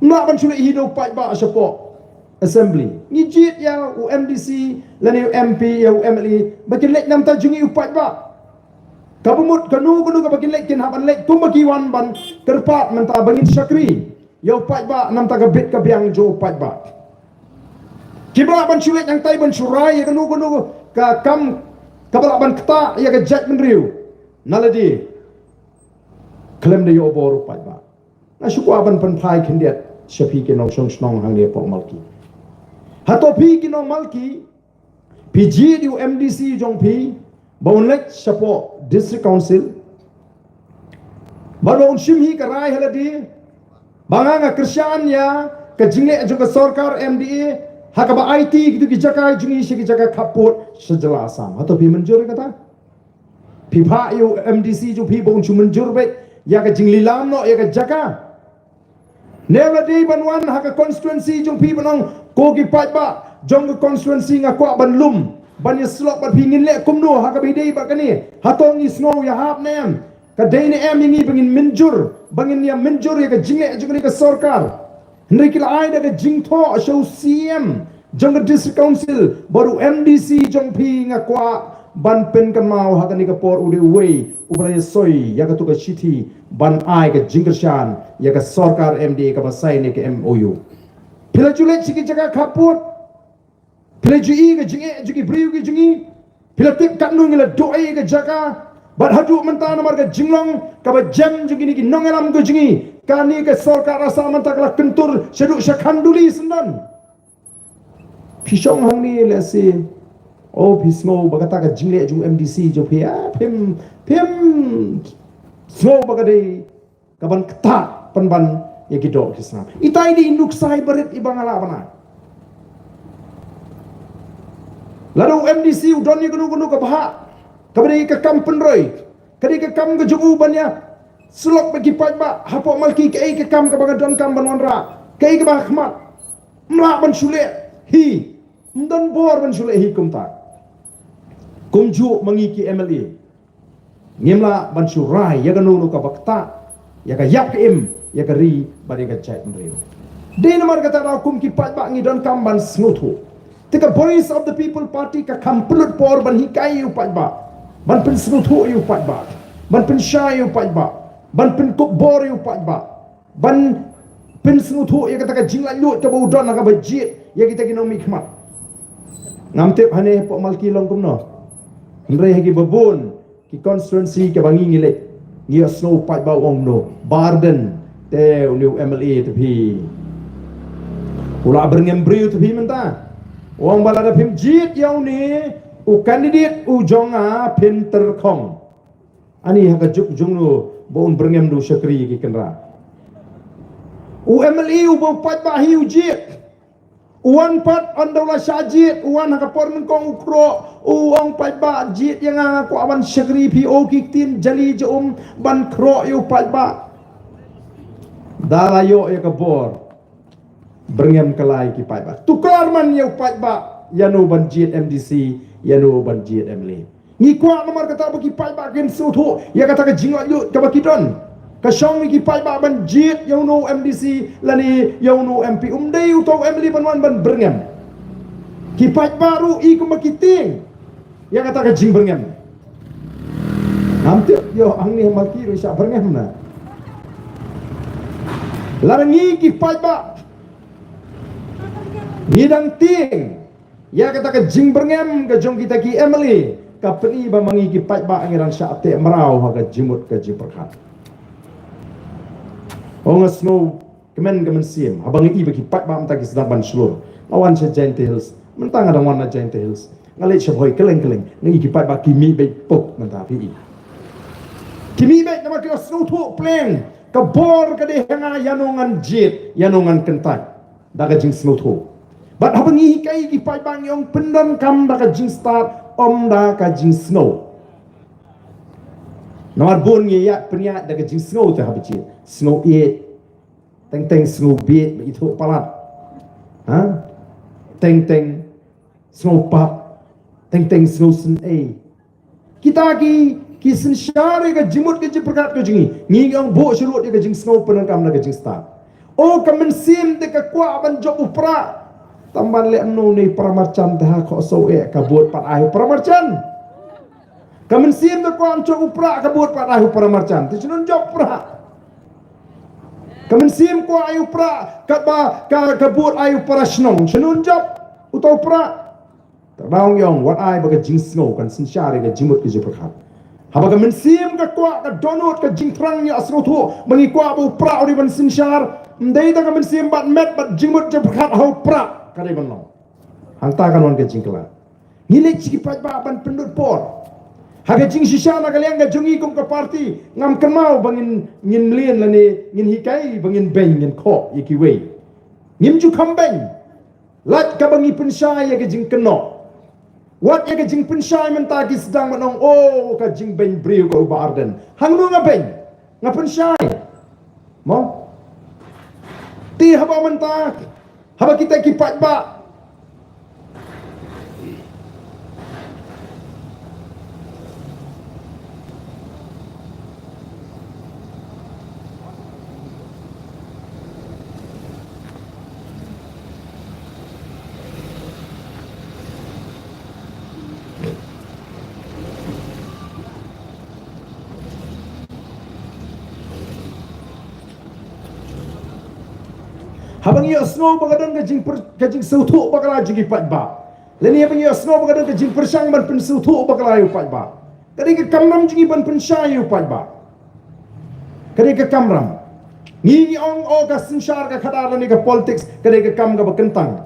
Kam lah ban shu leit hi da u paidbah shapoh Assembly. Ngi jied ïa u M D C lane u M P, ïa u M L A ba kin leit namar ka jong ngi u paidbah. Kaba mut kano kano kaba kin leit kin hap ban leit kumba ki wan ban kyrpad mynta ba ngin shakri ïa u paidbah namar ka bit ka biang jong u paidbah. Kim lah ban shu leit hangtai ban shu rai ïa kano kano ka kam kaba lah ban ktah ïa ka jaitbynriew. Nalade khlem da ïoh bor u paidbah. Nga shu kwah ban pynphai khyndiat sha phi ki nongshong shnong hangne hapoh Malki. Hato phi ki nong Malki, phi jied ïa u M D C jong phi ba un leit shapoh District Council, bad ba un shim hi ka rai ha lade ba nga, nga kyrshan ïa ka jingleh jong ka sorkar M D A ha kaba aiti kito ki jaka jong ngi sha ki jaka khappud sha jylla Assam? Hato phi mynjur ïa kata? Phi phah ïa u M D C jong phi ba un shu mynjur beit ïa ka jinglilam noh ïa ka jaka? Ne u la dei ban wan ha ka constituency jong phi ban ong, ko ki paidbah jong ka constituency, nga kwah ban lum ban ïasyllok bad phi, ngin leh kumno ha kaba ïadei bad kane? Hato ngi sngew ïahap ne em? Ka dei ne em ïa ngi ba ngin mynjur, ba ngin ïa mynjur ïa ka jingleh jong kane ka sorkar? Hynrei ki la ai da ka jingthoh sha u C M jong ka District Council bad u M D C jong phi, nga kwah ban pynkynmaw ha kane ka por, u dei uwei uba la ïasoi ïa kato ka shithi ban ai ka jingkyrshan ïa ka sorkar M D A kaba sign ïa ka M O U. Phi la ju leit sha ki jaka khappud, phi la ju i ka jingeh jong ki briew ki jong ngi, phi la tip katno ngi la duh ïa ka jaka. Bad haduh mynta, namar ka jinglong kaba jem jong kine ki nongïalam ka jong ngi, kane ka sorkar Assam mynta ka la kyntur shaduh sha Khanduli syndon. Phi shong hangne lehse, oh, phi sngew ba kata ka jingleh jong M D C jong phi, ah, phim, phim sngew ba ka dei kaban ktah pynban ïa ki doh ki snam. Itai dei i nuksa iba rit iba nga lah ban ai. Lada u M D C u don ïa kano kano ka bhah kaba dei ka kam pynroi, ka dei ka kam ka jong u ban ïasyllok bad ki paidbah hapoh Malki, kaei ka kam kaba nga donkam ban wanrah, kaei kaba ha khmat. Ym lah ban shu leh hi, ym don bor ban shu leh hi kumta. Kumjuh ma ngi ki M L A, ngim lah ban shu rai ïa kano kano kaba ktah ïa ka ïap ka im ïa ka ri bad ïa ka jaitbynriew. Dei namar kata daw kum ki paidbah ngi donkam ban sngewthuh. Te ka Voice of the People Party ka kham pynlut por ban hikai ïa u paidbah, ban pynsngewthuh ïa u paidbah, ban pynshai ïa u paidbah, ban pynkup bor ïa u paidbah, ban pynsngewthuh ïa kata ka jinglaitluid kaba u don ha kaba jied ïa kita ki nongmihkhmat. Ngam tip hangne hapoh Malki long kumno, hynrei ha kiba bun ki constituency kaba ngi ngi leit, ngi ïohsngew u paidbah u ong kumno. Bah Ardent, te une u M L A te phi, u la byrngem briew te phi mynta. U ong ba lada phim jied ïa une u candidate u jong nga, phin tyrkhong. Ani ha ka juk jong no ba un byrngem da u shakri ïa ki kynrad? U M L A uba u paidbah hi u jied. U wan pat, ynda u la shah jied, u wan ha ka por nyngkong u khroh, u ong, paidbah, jied ïa nga, nga kwah ban shakri phi. O ki ktien jali ja um ban khroh ïa u paidbah. Da la ïoh ïa ka bor, byrngem kylla ïa ki paidbah. Tuklar man ïa u paidbah ïa no ban jied M D C, ïa no ban jied M L A. Ngi kwah namar kata ba ki paidbah kin sngewthuh ïa kata ka jinglaitluid kaba ki don. Ka shong ïa ki paidbah ban jied ïa uno u M D C lane ïa uno u M P, um dei uto u M L A ban wan ban byrngem. Ki paidbah ruh i kumba ki tieng ïa kata ka jingbyrngem. Ngam tip ïoh hangne ha Malki ruh shah byrngem na. Lada ngi ki paidbah ngi dang tieng ïa kata ka jingbyrngem ka jong kita ki M L A, ka pyni ba ma ngi ki paidbah ngi dang shah teh mraw ha ka jingmut ka jingpyrkhat. Ong, nga sngewkmen ka mynsiem haba nga i ba ki paidbah mynta ki sdang ban shlur. Nga wan sha Jaintia Hills, mynta nga dang wan na Jaintia Hills, nga leit sha Bhoi kylleng kylleng, nga i ki paidbah ki mih beit pok mynta, phi i. Ki mih beit namar ki la sngewthuh pleng, ka bor ka dei ha nga, ïa no ngan jied, ïa no ngan kyntait. Da ka jingsngewthuh. Bad haba ngi hikai ki paidbah ngi ong pyndonkam da ka jingstad, ym da ka jingsngew. Namar bun ngi ïa pynïaid da ka jingsngew te haba jied. Sngew ïeit. Teng teng sngew bieit ba ithuh palat. Ha? Teng teng sngew pap. Teng teng sngew synei. Kita ki, ki synshar ïa ka jingmut ka jingpyrkhat ka jong ngi. Ngi ong buh shuh lut ïa ka jingsngew pyndonkam da ka jingstad. O ka mynsiem te ka kwah ban jop u prah. Tang ban leh mano ne para marjan te ha khohsiew eh ka bud pat ai u para marjan. Ka mynsiem te kwah ban jop u prah ka bud pat ai u para marjan. Te shnun jop u prah. Ka mynsiem kwah ai u prah katba ka, ka bud ai u para shnong. Shnun jop uto u prah. Te ngi ong wat ai ba ka jingsngew kan synshar ïa ka jingmut ka jingpyrkhat. Haba ka mynsiem ka kwah ka dohnud ka jingthrang ïa sngewthuh ba ngi kwah ba u Prah u dei ban synshar. Ym dei tang ka mynsiem, bad met bad jingmut jingpyrkhat ha u Prah ka dei ban long. Hangta kan wan ka jingkylla. Ngi leit sha ki paidbah ban pynlut por. Ha ka jingshisha na ka liang ka jong ngi kum ka party ngam kynmaw ba ngin, ngin mlien lane ngin hikai ba ngin beiñ ngin khoh ïa kiwei. Ngim ju kham beiñ. Lait kaba ngi pynshai ïa ka jingkynnoh. Wat ïa ka jingpynshai mynta ki sdang ban ong, oh, ka jingbeiñ briew ka u Bah Ardent. Hangno nga beiñ? Nga pynshai. Mo? Te haba mynta, haba kita ki paidbah Haba ngi ïohsngew ba ka don ka jingpyr-, ka jingsngewthuh bakla jong ki paidbah. Lane haba ngi ïohsngew ba ka don ka jingpyrshang ban pynsngewthuh bakla ïa u paidbah. Ka dei ka kamram jong ngi ban pynshai ïa u paidbah. Ka dei ka kamram. Ngi ngi ong, oh, ka synshar ka khadar lane ka politics, ka dei ka kam kaba kyntang.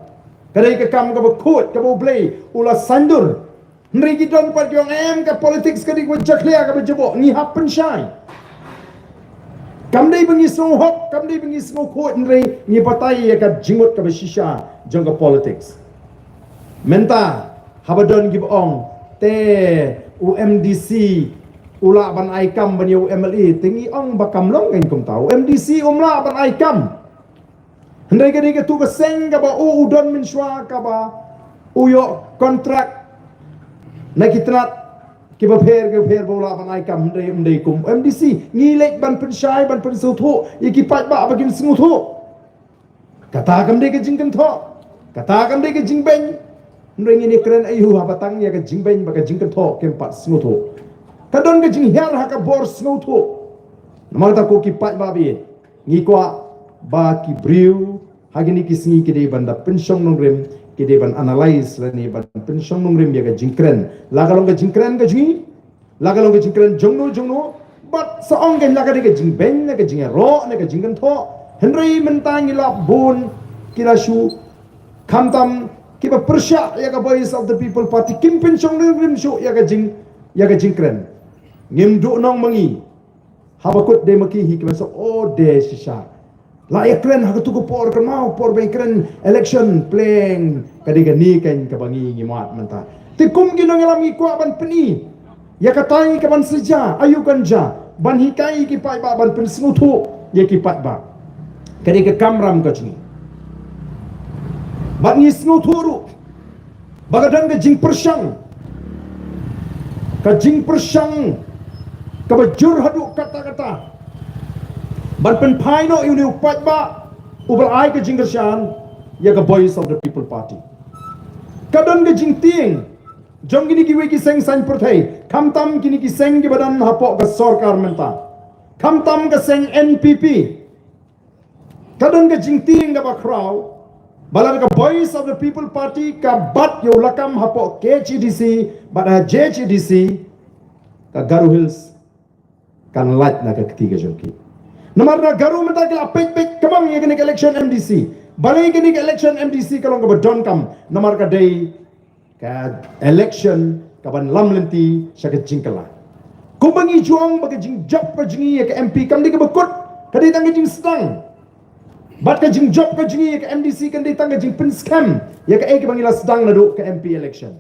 Ka dei ka kam kaba khuid, kaba U Blei u la saiñdur. Hynrei ki don pat ki ong em ka politics ka dei kaba jakhlia kaba jaboh, ngi hap pynshai. Kam dei ba ngi sngewhok, kam dei ba ngi sngewkhuid, hynrei ngi batai ïa ka jingmut kaba shisha jong ka politics. Mynta haba don kiba ong te u M D C u lah ban ai kam ban ïa u M L A, te ngi ong ba kam long kein kumta, u M D C um lah ban ai kam. Hynrei ka dei katu ka seng kaba u, u don mynshuwa kaba u ïoh kontrak na ki tnat kiba pher kiba pher ba u lah ban ai kam, hynrei um dei kum M D C. Ngi leit ban pynshai ban pynsngewthuh ïa ki paidbah ba kin sngewthuh. Kata kam dei ka jingkynthoh, kata kam dei ka jingbeiñ. Hynrei ngin ïakren aïu haba tang ïa ka jingbeiñ bad ka jingkynthoh kim pat sngewthuh. Ka don ka jinghiar ha ka bor sngewthuh. Namar kata ko ki paidbah ba ïeit, ngi kwah ba ki briew ha kine ki sngi ki dei ban da pynshong nongrim, ki dei ban analyse lane ban pynshong nongrim ïa ka jingkren. La ka long ka jingkren ka jong ngi, la ka long ka jingkren jongno jongno, bad sa ong kein la ka dei ka jingbeiñ ne ka jingïaroh ne ka jingkynthoh. Hynrei mynta ngi lap bun ki la shu, khamtam kiba pyrshah ïa ka Voice of the People Party kim pynshong nongrim shuh ïa ka jing, ïa ka jingkren. Ngim duh nong ma ngi. Haba kut dei ma ki hi kiba sa, oh, dei shisha. La ïakren ha katu ka por, kynmaw por ba ïakren election pleng, ka dei kane kein kaba ngi ngi mad mynta. Te kum ki nongïalam ngi kwah ban pyni ïa katai kaban sa jia, aïu kan jia, ban hikai ïa ki paidbah, ban pynsngewthuh ïa ki paidbah. Ka dei ka kamram ka jong ngi. Bad ngi sngewthuh ruh ba ka don ka jingpyrshang, ka jingpyrshang kaba jur haduh katta katta ban pynphai noh ïa une u paidbah uba la ai ka jingkyrshan ïa ka Voice of the People Party. Ka don ka jingtieng jong kine kiwei ki seng saiñ pyrthei, khamtam kine ki seng kiba don hapoh ka sorkar mynta, khamtam ka seng N P P. Ka don ka jingtieng kaba khraw ba lada ka Voice of the People Party ka bat ïa u lakam hapoh K H A D C bad ha J H A D C, ka Garo Hills kan lait na ka kti ka jong ki. Namar na Garo mynta ki la peit peit kmang ïa kane ka election M D C. Balei kane ka election M D C ka long kaba donkam? Namar ka dei ka election kaban lam lynti sha ka jingkylla. Kumba ngi ju ong ba ka jingjop ka jong ngi ïa ka M P kam dei kaba kut, ka dei tang ka jingsdang. Bad ka jingjop ka jong ngi ïa ka M D C kan dei tang ka jingpynskhem ïa kaei kaba ngi la sdang naduh ka M P election.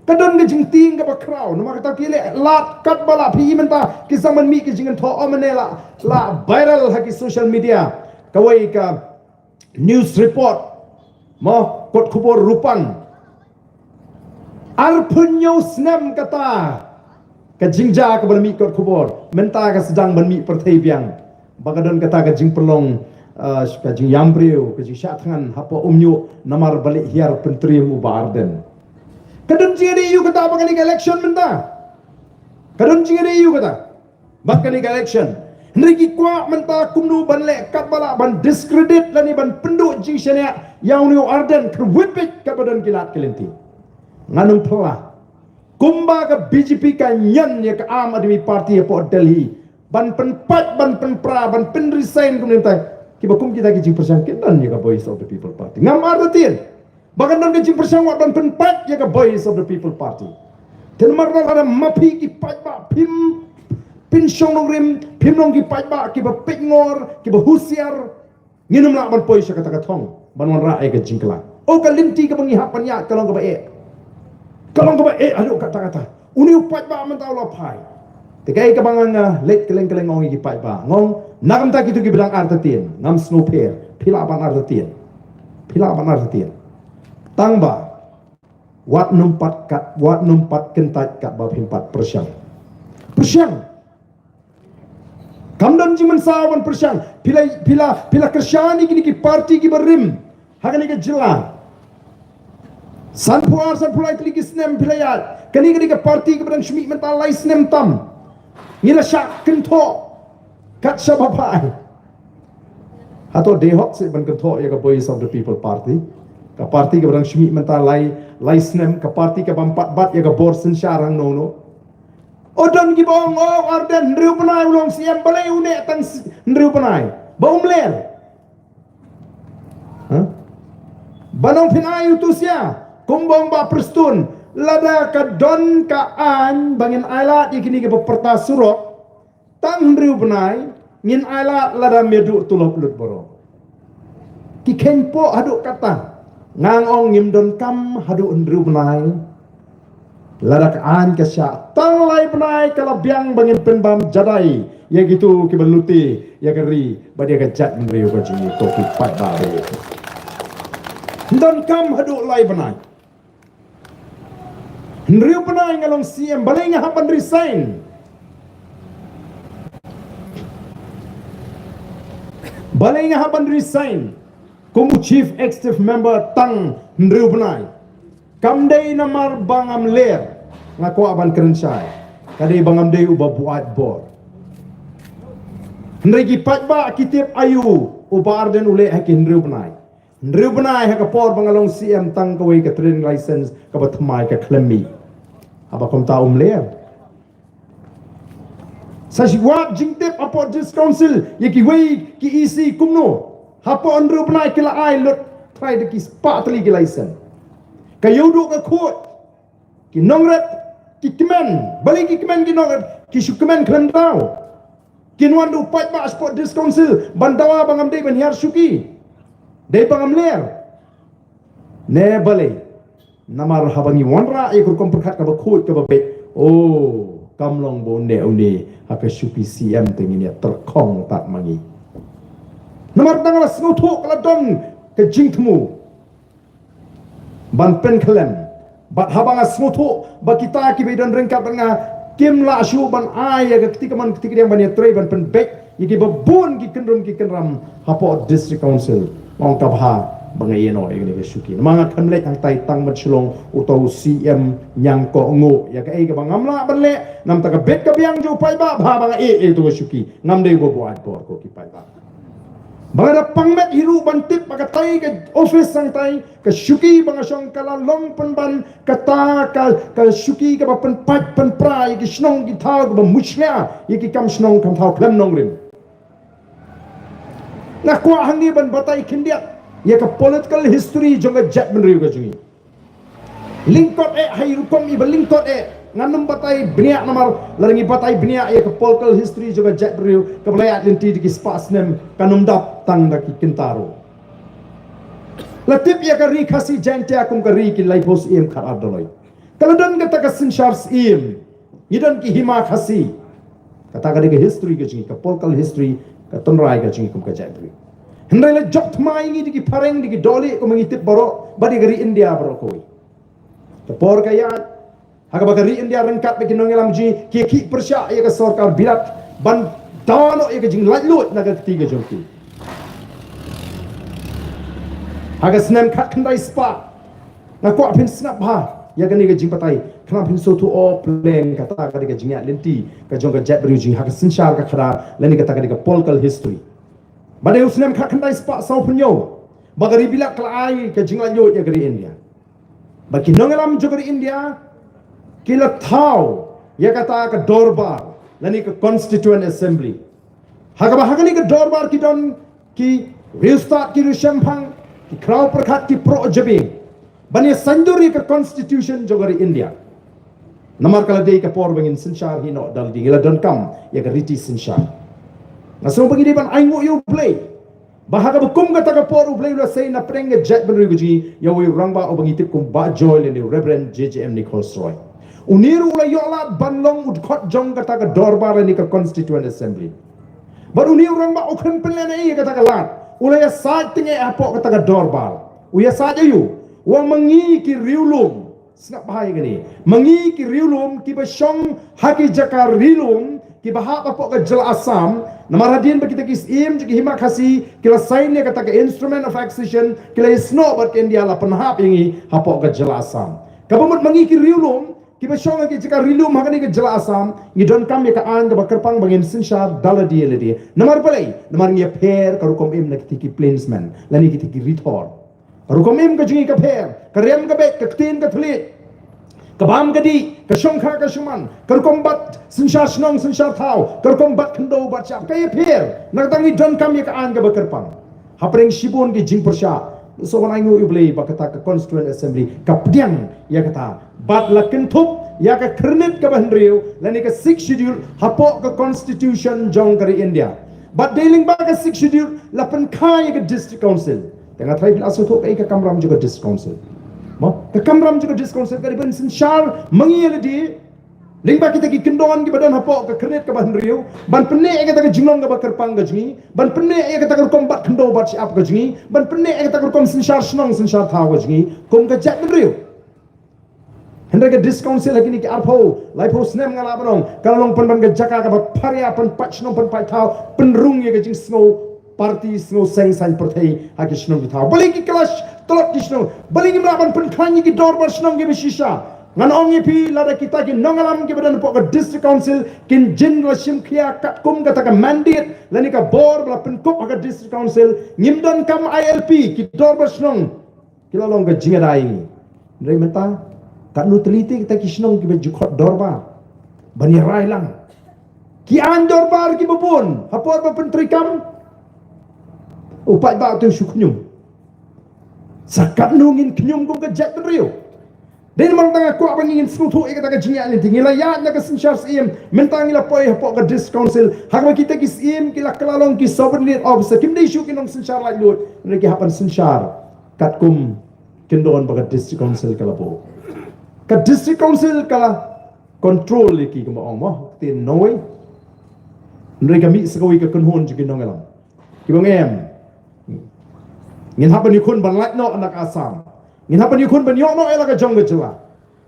Ka don ka jingtieng kaba khraw, namar kata ki leh lad katba lah, phi i mynta ki sdang ban mih ka jingkynthoh, oh mynne la, la viral ha ki social media kawei ka news report, mo, kot khubor Rupang. Arphew hynñiew snem kata ka jingjia kaba la mih kot khubor, mynta ka sdang ban mih pyrthei biang. Ba ka don kata ka jingpynlong, ah, ka jingïam briew, ka jingshah thngan hapoh Umñiuh namar ba leh hiar pyntriem u Bah Ardent. Ka don jingïadei aïu kata bad kane ka election mynta? Ka don jingïadei aïu kata bad kane ka election? Hynrei ki kwah mynta kumno ban leh katba lah ban discredit lane ban pynduh jingshaniah ïa une u Ardent, kyrwit beit katba don ki lad ki lynti. Ngan ym phylla. Kumba ka B J P ka ñion ïa ka Aam Aadmi Party hapoh Delhi ban pynpait, ban pynpra, ban pynresign kumne mynta, kiba kum kita ki jingpyrshang ki don ïa ka Voice of the People Party. Ngam artatien ba kan don ka jingpyrshang wat ban pynpait ïa ka Voice of the People Party. Te namar lada ma phi ki paidbah phim pynshong nongrim, phim long ki paidbah kiba peit ngor, kiba husiar, ngin ym lah ban poi sha kata ka thong ban wanrah ïa ka jingkylla. O, ka lynti kaba ngi hap ban ïaid ka long kaba eh. Ka long kaba eh haduh katta katta. Une u paidbah mynta u la phai. Te kaei kaba nga, nga leit kylleng kylleng ong ïa ki paidbah, nga ong, na ka bynta kito kiba dang artatien, ngam sngewpher. Phi lah ban artatien. Phi lah ban artatien. Tang ba wat nym pat kat, wat nym pat kyntait katba phim pat pyrshang. Pyrshang. Kam don jingmynsaw ban pyrshang. Phi la, phi la, phi la kyrshan ïa kine ki party kiba rim ha kane ka jylla. Sanphew ar, sanphew lai tylli ki snem phi la ïaid. Kane, kane ka party kaba dang shu mih mynta lai snem tam, ngi la shah kynthoh kat shaba phai. Hato dei hok seh ban kynthoh ïa ka Voice of the People Party? Ka party kaba dang shu mih mynta lai, lai snem, ka party kabym pat bat ïa ka bor synshar hangno hangno. O, don kiba ong, o, Ardent hynriew bnai u long C M, balei u neh tang s-, hynriew bnai? Ba um ler. Huh? Ban ong phin ai utu sia, kumba ong Bah Prestone, lada ka don ka aiñ ba ngin ailad ïa kine kiba pyrta surok tang hynriew bnai, ngin ailad lada me duh tulop lut baroh. Ki kheiñpoh haduh katta. Nga ong ngim donkam haduh hynriew bnai. Lada ka aiñ ka shah tang lai bnai, ka la biang ba ngin pynbam jadai ïa kito kiba lute ïa ka ri bad ïa ka jaitbynriew ka jong ngi, ko ki paidbah. Ngim donkam haduh lai bnai. Hynriew bnai nga long C M, balei nga hap ban resign? Balei nga hap ban resign kum u chief executive member tang hynriew bnai? Kam dei namar ba ngam ler, nga kwah ban kren shai. Ka dei ba ngam dei uba buaid bor. Hynrei ki paidbah ki tip aïu u Bah Ardent u leh ha ki hynriew bnai. Hynriew bnai ha ka por ba nga long C M, tang kawei ka trading license kaba thymmai ka khlem mih. Haba kumta um ler. Sa shu wad jingtip hapoh District Council ïa kiwei ki E C kumno. Hapoh hynriew bnai ki la ai lut trai da ki spah tylli ki license. Ka ïoh duh ka khuid. Ki nongret ki kmen, balei ki kmen ki nongret, ki shu kmen khlem daw. Kin wan da u paidbah shapoh District Council ban dawa ba ngam dei ban hiar shuki. Dei ba ngam ler. Ne balei? Namar haba ngi wanrah ïa ka rukom pyrkhat kaba khuid kaba beit, o, kam long ba une une ha ka shuki C M te ngin ïa tyrkhong tad ma ngi. Namar tang la sngewthuh ka la don ka jingthmu ban pynkhlem. Bad haba nga sngewthuh ba kita kiba don ryngkat bad nga kim lah shuh ban ai ïa ka kti kamon kti kadiang ban ïatrei ban pynbeit ïa kiba bun ki kynrum ki kynram hapoh District Council, nga ong ka bha ba nga ïeh noh ïa kane ka shuki. Namar nga khlem leit hangtai tang ban shu long uta u C M ñiangkohnguh ïa kaei kaba ngam lah ban leh. Namar ka bit ka biang jong u paidbah, bha ba nga ïeh ïa uta u shuki. Ngam dei uba buaid bor, ko ki paidbah. Ba nga da pang met hi ruh ban tip ba katai ka office hangtai, ka shuki ba nga shong ka la long pynban kata ka, ka shuki kaba pynpait pynpra ïa ki shnong ki thaw, kaba mushlia ïa ki kam shnong kam thaw khlem nongrim. Nga kwah hangne ban batai khyndiat ïa ka political history jong ka jaitbynriew ka jong ngi. Lyngkot eh ha i rukom iba lyngkot eh. Ngan ym batai bniah namar lada ngi batai bniah ïa ka political history jong ka jaitbynriew kaba la ïaid lynti da ki spah snem, kan ym dap tang da ki kynta ruh. La tip ïa ka Ri Khasi Jaintia kum ka ri ki laiphew syiem khatar doloi. Ka la don kata ka synshar syiem. Ngi don ki hima Khasi. Kata ka dei ka history ka jong ngi, ka political history, ka tynrai ka jong ngi kum ka jaitbynriew. Hynrei la jop thymmai ngi da ki phareng, da ki dohlieh, kum ngi tip baroh, bad da ka ri India baroh kawei. Ka por ka ïaid, ha kaba ka ri India ryngkat bad ki nongïalam jong ngi ki khih pyrshah ïa ka sorkar Birat ban dawa noh ïa ka jinglaitluid na ka kti ka jong ki. Ha ka snem khatkhyndai spah, nga kwah phin sngap bha ïa kane ka jingbatai, khnang phin sngewthuh, o pleng, kata ka dei ka jingïaid lynti ka jong ka jaitbynriew jong ngi ha ka synshar ka khadar, lane kata ka dei ka political history. Ba dei u snem khatkhyndai spah sawphew hynñiew ba ka ri Bilat ka la ai ka jinglaitluid ïa ka ri India. Ba ki nongïalam jong ka ri India ki la thaw ïa kata ka dorbar lane ka Constituent Assembly. Ha kaba ha kane ka dorbar ki don ki riewstad, ki riewshemphang, ki khraw pyrkhat, ki proh jabieng ban ïa saiñdur ïa ka Constitution jong ka ri India. Namar ka la dei ka por ba ngin synshar hi noh, da lade ngi la donkam ïa ka riti synshar. Nga sngew ba ngi dei ban ainguh ïa U Blei ba ha kaba kum kata ka por U Blei u la sei na pdeng ka jaitbynriew ka jong ngi ïa uwei u rangbah uba ngi tip kum Bah Joy lane Reverend J J M Nichols Roy. Une ruh u la ïoh lad ban long u dkhot jong kata ka dorbar lane ka Constituent Assembly. Bad une u rangbah u khlem pynlehnohei ïa kata ka lad, u la ïasaid tyngeh hapoh kata ka dorbar. U ïasaid aïu? U ong ma ngi ki riewlum, sngap bha ïa kane, ma ngi ki riewlum kiba shong ha ki jaka ri lum kiba hap hapoh ka jylla Assam. Namar hadien ba kita ki Syiem jong ki Hima Khasi ki la sign ïa kata ka Instrument of Accession, ki la ïasnoh bad ka India, la pynhap ïa ngi hapoh ka jylla Assam. Kaba mut ma ngi ki riewlum kiba shong ha ki jaka ri lum ha kane ka jylla Assam, ngi donkam ïa ka aiñ kaba kyrpang ba ngin synshar da lade lade. Namar balei? Namar ngi ïapher ka rukom im na kita ki plainsmen lane kita ki rithor. Ka rukom im ka jong ngi ka pher, ka rem ka beit, ka ktien ka thylliej, ka bam ka dih, ka shongkha ka shongman, ka rukom bat synshar shnong synshar thaw, ka rukom bat khyndew bat shyiap, ka ïapher. Na kata ngi donkam ïa ka aiñ kaba kyrpang. Hapdeng shibun ki jingpyrshah, sngewbha ainguh ïa U Blei ba kata ka Constituent Assembly ka pdiang ïa kata bad la kynthup ïa ka khyrnit kaba hynriew lane ka Sixth Schedule hapoh ka Constitution jong ka ri India. Bad dei lyngba ka Sixth Schedule la pynkha ïa ka District Council. Te nga tharai phi la sngewthuh kaei ka kamram jong ka District Council. Mo, ka kamram jong ka District Council ka dei ban synshar ma ngi ïa lade lyngba kita ki kyndon kiba don hapoh ka khyrnit kaba hynriew, ban pynneh ïa kata ka jinglong kaba kyrpang ka jong ngi, ban pynneh ïa kata ka rukom bat khyndew bat shyiap ka jong ngi, ban pynneh ïa kata ka rukom synshar shnong synshar thaw ka jong ngi kum ka jaitbynriew. Hynrei ka District Council ha kine ki arphew laiphew snem, nga lah ban ong, ka la long pynban ka jaka kaba pharia, pynpait shnong pynpait thaw, pynrung ïa ka jingsngew party, sngew seng saiñ pyrthei ha ki shnong ki thaw. Balei ki clash tlot ki shnong? Balei ngim lah ban pynkhlaiñ ïa ki dorbar shnong kiba shisha? Ngan ong ïa phi, lada kita ki nongïalam kiba don hapoh ka District Council kin jin la shim khia katkum kata ka mandate lane ka bor ba la pynkup ha ka District Council, ngim donkam I L P, ki dorbar shnong ki la long ka jingïada ïa ngi. Hynrei mynta katno tylli te kita ki shnong kiba ju khot dorbar ban ïa rai lang. Ki aiñ dorbar kiba bun ha por ba pyntreikam, u paidbah te u shu khñium. Sa katno ngin khñium kum ka jaitbynriew? Dei namar kata nga kwah ba ngin sngewthuh ïa kata ka jingïaid lynti. Ngi la ïaid na ka synshar Syiem, mynta ngi la poi hapoh ka District Council. Ha kaba kita ki Syiem ki la kylla long ki subordinate officer, kim dei shuh ki nongsynshar laitluid, hynrei ki hap ban synshar katkum kyndon ba ka District Council ka la buh. Ka District Council ka la control ïa ki, kumba ong mo, ka ktien Norway. Hynrei ka mih sa kawei ka kynhun jong ki nongïalam kiba ong em, ngin hap ban ïakhun ban lait noh na ka Assam. Ngin hap ban ïakhun ban ïoh noh ïa la ka jong ka jylla.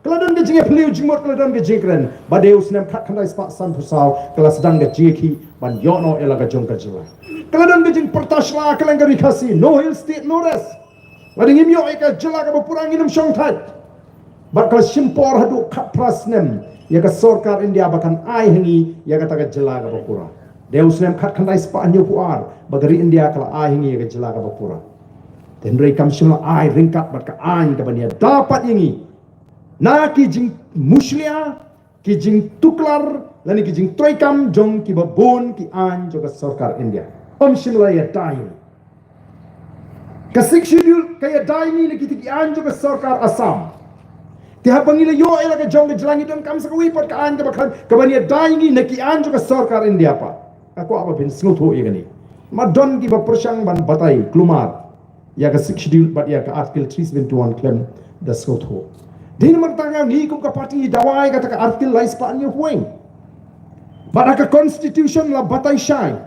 Ka la don ka jingïaphylliew jingmut, ka la don ka jingkren. Bad dei u snem khatkhyndai spah sanphew saw ka la sdang ka jingïakhih ban ïoh noh ïa la ka jong ka jylla. Ka la don ka jingpyrta sla kylleng ka ri Khasi, no Hill State, no rest. Lada ngim ïoh ïa ka jylla kaba pura, ngin ym shong thait. Bad ka la shim por haduh khatphra snem ïa ka sorkar India ba kan ai ha ngi ïa kata ka jylla kaba pura. Dei u snem khatkhyndai spah hynñiewphew ar ba ka ri India ka la ai ha ngi ïa ka jylla kaba pura. Te hynrei kam shym la ai ryngkat bad ka aiñ kaban ïada pat ïa ngi na ki jingmushlia, ki jingtuklar lane ki jingtreikam jong kiba bun ki aiñ jong ka sorkar India. Ym shym la ïada ïa ngi. Ka Sixth Schedule ka ïada ïa ngi na kita ki aiñ jong ka sorkar Assam. Te haba ngi la ïoh ïa la ka jong ka jylla, ngi donkam sa kawei pat ka aiñ kaba khlaiñ kaban ïada ïa ngi na ki aiñ jong ka sorkar India pat. Nga kwah ba phin sngewthuh ïa kane. Namar don kiba pyrshang ban batai kulmar ïa ka Sixth Schedule bad ïa ka Article three seventy-one khlem da sngewthuh. Dei namar kata ngi kum ka party ngi dawa ïa kata ka Article lai spah hynñiewphew wei. Bad ha ka Constitution la batai shai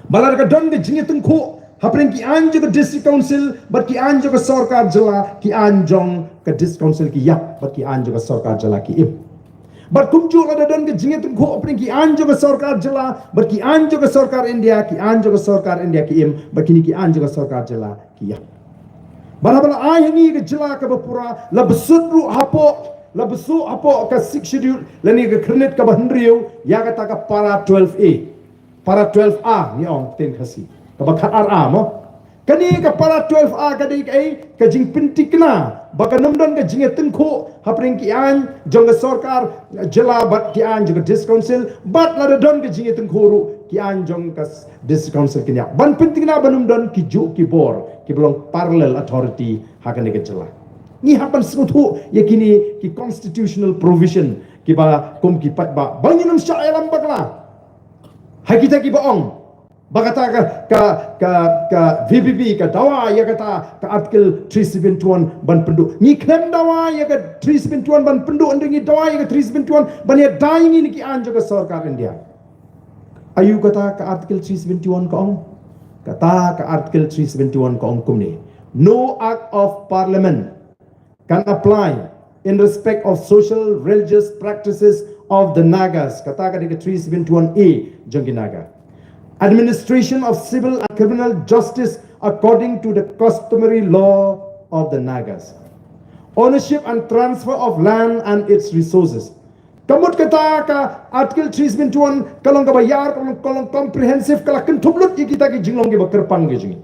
ba lada ka don ka jingïatyngkhuh hapdeng ki aiñ jong ka District Council bad ki aiñ jong ka sorkar jylla, ki aiñ jong ka District Council ki ïap bad ki aiñ jong ka sorkar jylla ki im. Bad kumjuh lada don ka jingïatyngkhuh hapdeng ki aiñ jong ka sorkar jylla bad ki aiñ jong ka sorkar India, ki aiñ jong ka sorkar India ki im bad kine ki aiñ jong ka sorkar jylla ki ïap. Bad haba la ai ha ngi ka jylla kaba pura, la bsut ruh hapoh, la bsut hapoh ka Sixth Schedule lane ka khyrnit kaba hynriew ïa kata ka para twelve A. Para twelve A ngi ong ktien Khasi, kaba khatar A mo. Kane ka para twelve A ka dei kaei? Ka jingpyntikna ba kan ym don ka jingïatyngkhuh hapdeng ki aiñ jong ka sorkar jylla bad ki aiñ jong ka District Council, bad lada don ka jingïatyngkhuh ruh ki aiñ jong ka s-, District Council kin ïap. Ban pyntikna ban ym don ki juk ki bor kiba long parallel authority ha kane ka jylla. Ngi hap ban sngewthuh ïa kine ki constitutional provision kiba kum ki paidbah ba ngin ym shah ïalam bakla. Ha kita kiba ong ba kata ka, ka, ka, ka V P P ka dawa ïa kata ka Article three seventy-one ban pynduh. Ngi khlem dawa ïa ka three seventy-one ban pynduh, hynrei ngi dawa ïa ka three seventy-one ban ïada ïa ngi na ki aiñ jong ka sorkar India. Aïu kata ka Article three seventy-one ka ong? Kata ka Article three seventy-one ka ong kumne: No act of Parliament can apply in respect of social religious practices of the Nagas. Kata ka dei ka three seventy-one A jong ki Naga. Administration of civil and criminal justice according to the customary law of the Nagas. Ownership and transfer of land and its resources. Ka mut kata ka Article three seventy-one ka long kaba ïar, ka long, ka long comprehensive, ka la kynthup lut ïa kita ki jinglong kiba kyrpang ki jong ngi.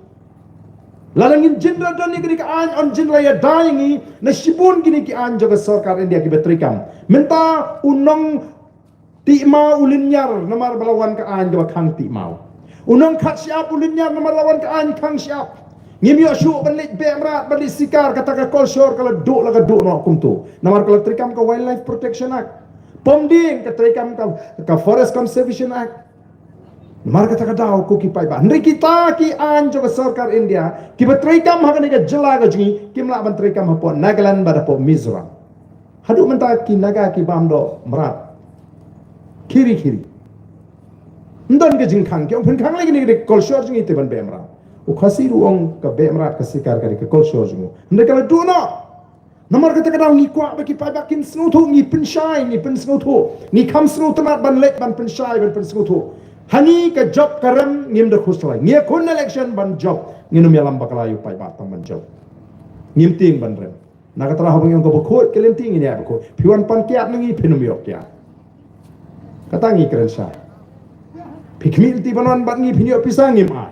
Lada ngin jin da don ïa kine ki aiñ, yn jin la ïada ïa ngi na shibun kine ki aiñ jong ka sorkar India kiba treikam. Mynta u nongtih maw u lynñiar namar ba la wan ka aiñ kaba khang tih maw. U nongkhat shyiap u lynñiar namar la wan ka aiñ khang shyiap. Ngim ïoh shuh ban leit beh mrad, ban leit sikar, kata ka kolshor ka la duh, la ka duh noh kumto. Namar ka la treikam ka Wildlife Protection Act. Pom ding ka treikam ka, ka Forest Conservation Act. Namar kata ka daw ko ki paidbah. Hynrei kita ki aiñ jong ka sorkar India kiba treikam ha kane ka jylla ka jong ngi, kim lah ban treikam hapoh Nagaland bad hapoh Mizoram. Haduh mynta ki Naga ki bam doh mrad khiri khiri. Ym don ka jingkhang, ki ong pynkhang lei kine ki dei ka kolshor jong ngi te ban beh mrad. U Khasi ruh u ong ka beh mrad ka sikar ka dei ka kolshor jong u. Hynrei ka la duh noh. Namar kata ka daw ngi kwah ba ki paidbah kin sngewthuh, ngi pynshai, ngi pynsngewthuh, ngi kham sngewtynnat ban leit ban pynshai ban pynsngewthuh. Ha ngi ka jop ka rem ngim da khuslai. Ngi ïakhun election ban jop, ngin ym ïalam bakla ïa u paidbah tang ban jop. Ngim tieng ban rem. Na ka tnat haba ngi ong kaba khuid ka lynti ngin ïa ba khuid. Phi wan pan kiad na ngi phin ym ïoh kiad. Kata ngi kren shai. Phi khmih lynti ban wan bad ngi phin ïoh pisa ngim ai.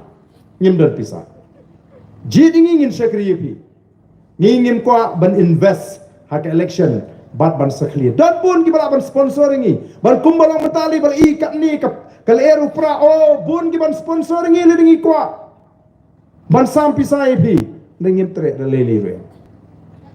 Ngim don pisa. Jied ïa ngi ngin shakri ïa phi. Ngi ngim kwah ban invest ha ka election bad ban sakhi. Don bun kiba lah ban sponsor ïa ngi. Ban kumba long mynta lei ba la i katne ka, ka lyer u pra, oh, bun kiban sponsor ïa ngi lei ngi kwah ban sam pisa ïa phi. Hynrei ngim treh da lei lei ruh.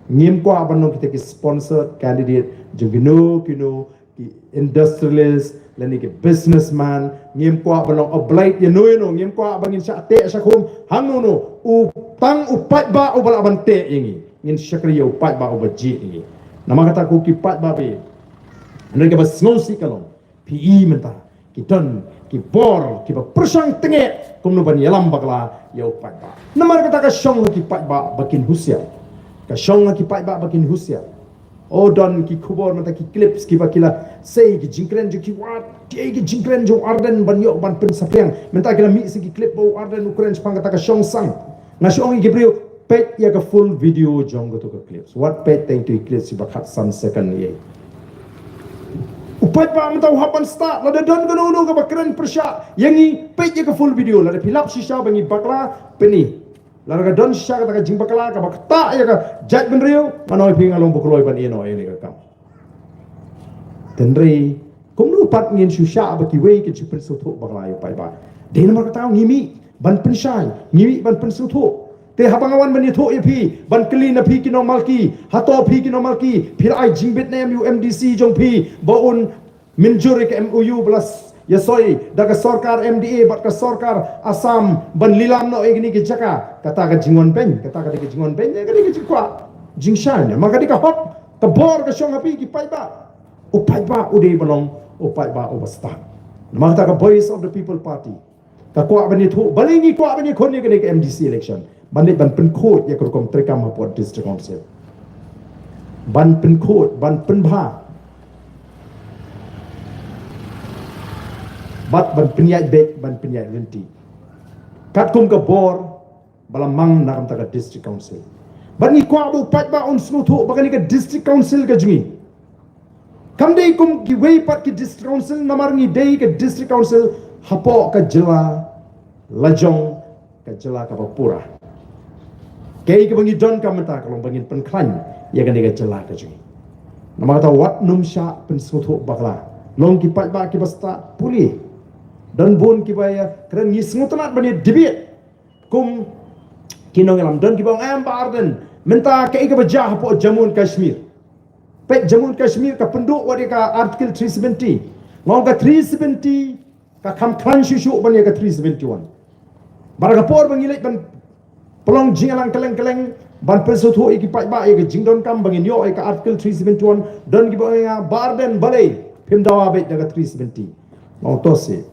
Ngim kwah ban long kita ki sponsored candidate jong kino kino ki industrialist lane ki businessman. Ngim kwah ban long obliged ïa no ïa no, ngim kwah ba ngin shah teh shah khum hangno no. U tang u paidbah uba lah ban teh ïa ngi. Ngin shakri ïa u paidbah uba jied ïa ngi. Namar kata ko ki paidbah ba ïeit, hynrei kaba sngewsih ka long, phi i mynta ki don ki bor kiba pyrshang tyngeh kumno ban ïalam bakla ïa u paidbah. Namar kata ka shong ha ki paidbah ba kin husiar. Ka shong ha ki paidbah ba kin husiar. O, don ki khubor mynta, ki clips kiba ki la sei, ki jingkren jong ki wat, ki, ki jingkren jong u Ardent ban ïoh ban pynsaphriang. Mynta ki la mih sa ki clip ba u Ardent u kren shaphang kata ka shong sang. Nga shu ong ïa ki briew, peit ïa ka full video jong kato ka clips. Wat peit tang ïa ki clips kiba khatsan second ïa. U paidbah mynta u hap ban stad, lada don kano kano kaba kren pyrshah ïa ngi, peit ïa ka full video. Lada phi lap shisha ba ngi bakla, pyni. Lada ka don shisha kata ka jingbakla kaba ktah ïa ka jaitbynriew, nga ong ïa phi nga long ba kloi ban ïehnoh ïa kane ka kam. Hynrei kumno pat ngin shu shah ba kiwei kin shu pynsngewthuh bakla ïa u paidbah? Dei namar kata ngi mih ban pynshai, ngi mih ban pynsngewthuh. Te haba nga wan ban ïathuh ïa phi, ban kylli na phi ki nongmalki, hato phi ki nongmalki phi la ai jingbit ne em ïa u M D C jong phi ba un mynjur ïa ka M O U ba la s-, ïasoi da ka sorkar M D A bad ka sorkar Assam ban lilam noh ïa kine ki jaka? Kata ka jingwan beiñ, kata ka dei ka jingwan beiñ, ka dei ka jingkwah jingshai ne? Ma ka dei ka hok, ka bor ka shong ha phi ki paidbah. U paidbah u dei ba long u paidbah uba stad. Namar kata ka Voice of the People Party ka kwah ban ïathuh, balei ngi kwah ban ïakhun ïa kane ka M D C election, ban leit ban pynkhuid ïa ka rukom treikam hapoh District Council. Ban pynkhuid, ban pynbha, bad ban pynïaid beit, ban pynïaid lynti katkum ka bor ba la mang na ka bynta ka District Council. Bad ngi kwah ba u paidbah un sngewthuh ba kane ka District Council ka jong ngi kam dei kum kiwei pat ki District Council, namar ngi dei ka District Council hapoh ka jylla lajong, ka jylla kaba pura. Kaei kaba ngi donkam mynta ka long ba ngin pynkhlaiñ ïa kane ka jylla ka jong ngi. Namar kata wat nym shah pynsngewthuh bakla. Long ki paidbah kiba stad pule. Don bun kiba ïa kren, ngi sngewtynnat ban ïa debate. Kum ki nongïalam, don kiba ong, em, Bah Ardent, mynta kaei kaba jia hapoh Jammu and Kashmir? Peit, Jammu and Kashmir ka pynduh wat ïa ka Article three seventy. Nga ong ka three seventy ka kham khlaiñ shuh shuh ban ïa ka three seventy-one. Bad ha ka por ba ngi leit ban pynlong jingïalang kylleng kylleng ban pynsngewthuh ïa ki paidbah ïa ka jingdonkam ba ngin ïoh ïa ka Article three seventy-one, don kiba ong ïa nga, Bah Ardent, balei phim dawa beit da ka three seventy? Nga ong to seh,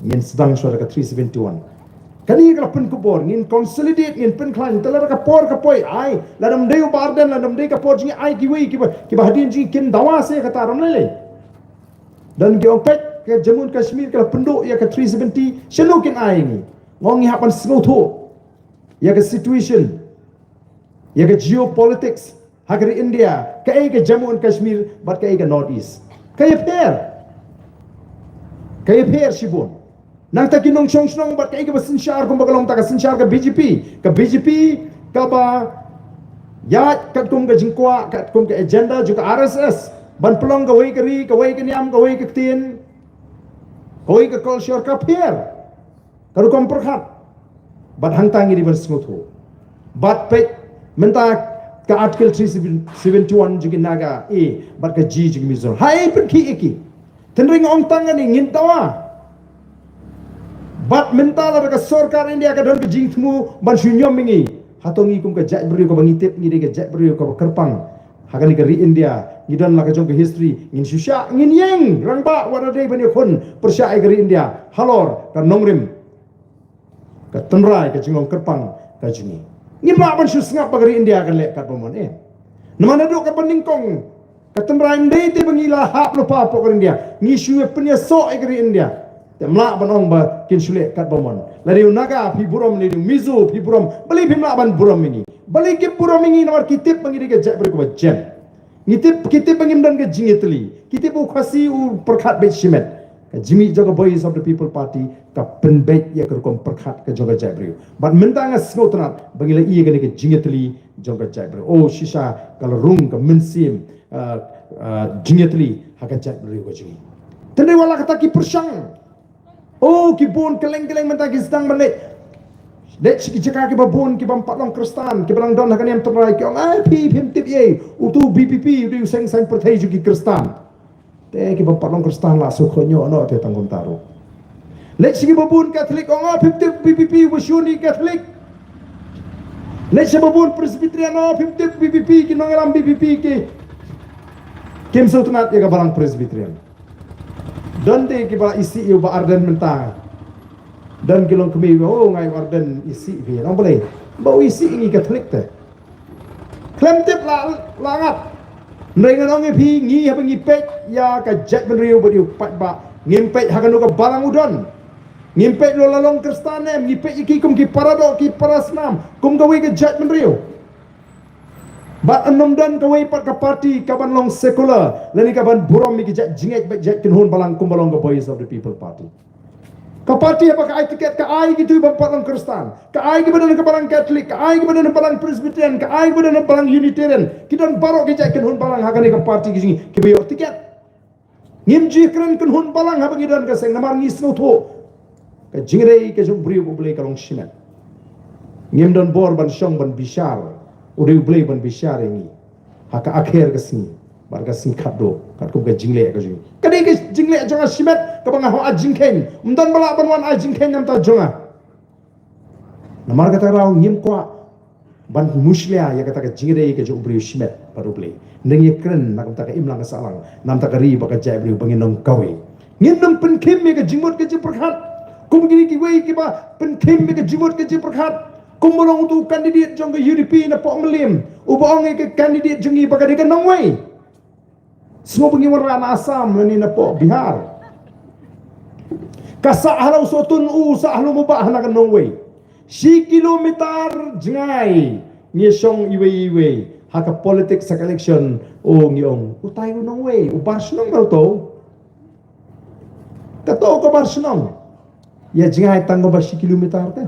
ngin sdang shuwa da ka three seventy-one. Kane ka la pynkupbor, ngin consolidate, ngin pynkhlaiñ, te lada ka por ka poi, ai, lada ym dei u Bah Ardent, lada ym dei ka por jong ngi, ai kiwei kiba, kiba hadien jong ngi kin dawa seh kata, ym lei lei. Don ki ong, peit, ka Jammu and Kashmir ka la pynduh ïa ka three seventy, shano kin ai ngi? Nga ong ngi hap ban sngewthuh ïa ka situation, ïa ka geopolitics ha ka ri India, kaei ka Jammu and Kashmir bad kaei ka North East. Ka ïapher. Ka ïapher shibun. Nangta ki nongshong shnong bad kaei kaba synshar kumba ka long ta ka synshar ka B J P. Ka B J P kaba ïaid katkum ka jingkwah, katkum ka agenda jong ka R S S, ban pynlong kawei ka ri, kawei ka niam, kawei ka ktien, kawei ka culture, ka pher. Ka rukom pyrkhat. Bad hangta ngi dei ban sngewthuh. Bad peit mynta ka Article three seventy-one jong ki Naga A bad ka G jong ki Mizoram. Haei pynkhih ïa ki? Tynrai nga ong tang kane, ngin dawa. Bad mynta lada ka sorkar India ka don ka jingthmu ban shu ñiom ïa ngi, hato ngi kum ka jaitbynriew kaba ngi tip ngi dei ka jaitbynriew kaba kyrpang ha kane ka ri India, ngi don la ka jong ka history, ngin shu shah, ngin ïeng rangbah wat la dei ban ïakhun pyrshah ïa ka ri India halor ka nongrim, ka tynrai, ka jinglong kyrpang ka jong ngi. Ngim lah ban shu sngap ba ka ri India kan leh katba mon, eh. Namar naduh katba nyngkong ka tynrai, ym dei te ba ngi la hap lypa hapoh ka ri India, ngi shu pynïasoh ïa ka ri India. Te ym lah ban ong ba kin shu leh katba mon. Lada u Naga phi burom, lada u Mizo phi burom, balei phim lah ban burom ïa ngi? Balei ki burom ïa ngi? Namar ki tip ba ngi dei ka jaitbynriew kaba jem. Ngi tip, ki tip ba ngim don ka jingïatylli. Ki tip ba u Khasi u pyrkhat beit shimet. Ka jingmih jong ka Voice of the People Party ka pynbeit ïa ka rukom pyrkhat ka jong ka jaitbynriew. Bad mynta nga sngewtynnat ba ngi la ïoh ïa kane ka jingïatylli jong ka jaitbynriew. Oh, shisha ka la rung ka mynsiem, ah, ah, jingïatylli ha ka jaitbynriew ka jong ngi. Tynrai wat la kata ki pyrshang. Oh, ki bun kylleng kylleng mynta ki sdang ban leit. Leit sha ki jaka kiba bun, ki bym pat long Khristan, kiba dang don ha ka niam tynrai, ki ong, ai, phi phim tip ei, utu VPP u dei u seng saiñ pyrthei jong ki Khristan. Te ki bym pat long Khristan la shu khot ñiuh noh te tang kumta ruh. Leit sha kiba bun Katholik, ong, ah, phim tip VPP, uba shun ïa ki Katholik. Leit sha ba bun Presbyterian, oh, phim tip VPP, ki nongïalam VPP ki, kim sngewtynnat ïa ka balang Presbyterian. Don te kiba isih ïa u Bah Ardent mynta. Don ki longkmie, oh, nga ïa u Ardent isih phi. Nang balei? Ba u isih ïa ngi Katholik te. Khlem tip la, la ngat. Hynrei ngan ong ïa phi, ngi haba ngi peit ïa ka jaitbynriew bad ïa u paidbah, ngim peit ha kano ka balang u don. Ngim peit lada la long Khristan ne em, ngi peit ïa ki kum ki paradoh, ki parasnam, kum kawei ka jaitbynriew. Bad ym don kawei pat ka party kaban long secular lane kaban burom ïa ki jait jingngeit bad jait kynhun balang kumba long ka Voice of the People Party. Ka party haba ka ai tiket ka ai kito bym pat long Khristan, ka ai kiba don ha ka balang Katholik, ka ai kiba don ha ka balang Presbyterian, ka ai kiba don ha ka balang Unitarian, ki don baroh ki jait kynhun balang ha kane ka party ki jong ngi kiba ïoh tiket. Ngim ju kren kynhun balang haba ngi don ka seng namar ngi sngewthuh ka jingïadei ka jong u briew bad u Blei ka long shimet. Ngim don bor ban shong ban bishar, u dei u Blei ban bishar ïa ngi ha ka akher ka sngi bad ka sngi khatduh katkum ka jingleh ka jong ngi. Ka dei ka jingleh jong nga shimet kaba nga hap ai jingkheiñ. Ym don ba lah ban wan ai jingkheiñ na ka bynta jong nga. Namar kata ka daw ngim kwah ban mushlia ïa kata ka jingïadei ka jong u briew shimet bad u Blei. Ngin ïa kren na ka bynta ka imlang ka sahlang, na ka bynta ka ri bad ka jaitbynriew ba ngin long kawei. Ngin nym pynkhim ïa ka jingmut ka jingpyrkhat kum kine kiwei kiba pynkhim ïa ka jingmut ka jingpyrkhat. Kumba long utu u candidate jong ka U D P na Pohmylliem, uba ong ïa ka candidate jong ngi ba ka dei ka nongwei. Sngewbha ngi wanrah na Assam lane na Bihar. Ka sah ha la u Sohtun, u sah ha la u Mobah, hana ka nongwei. Shi kilometer jngai ngi shong iwei iwei ha ka politics, ha ka election. O, ngi ong utai u nongwei, u bar shnong ka to. Ka to ka bar shnong. Ïa jngai tang kumba shi kilometer te.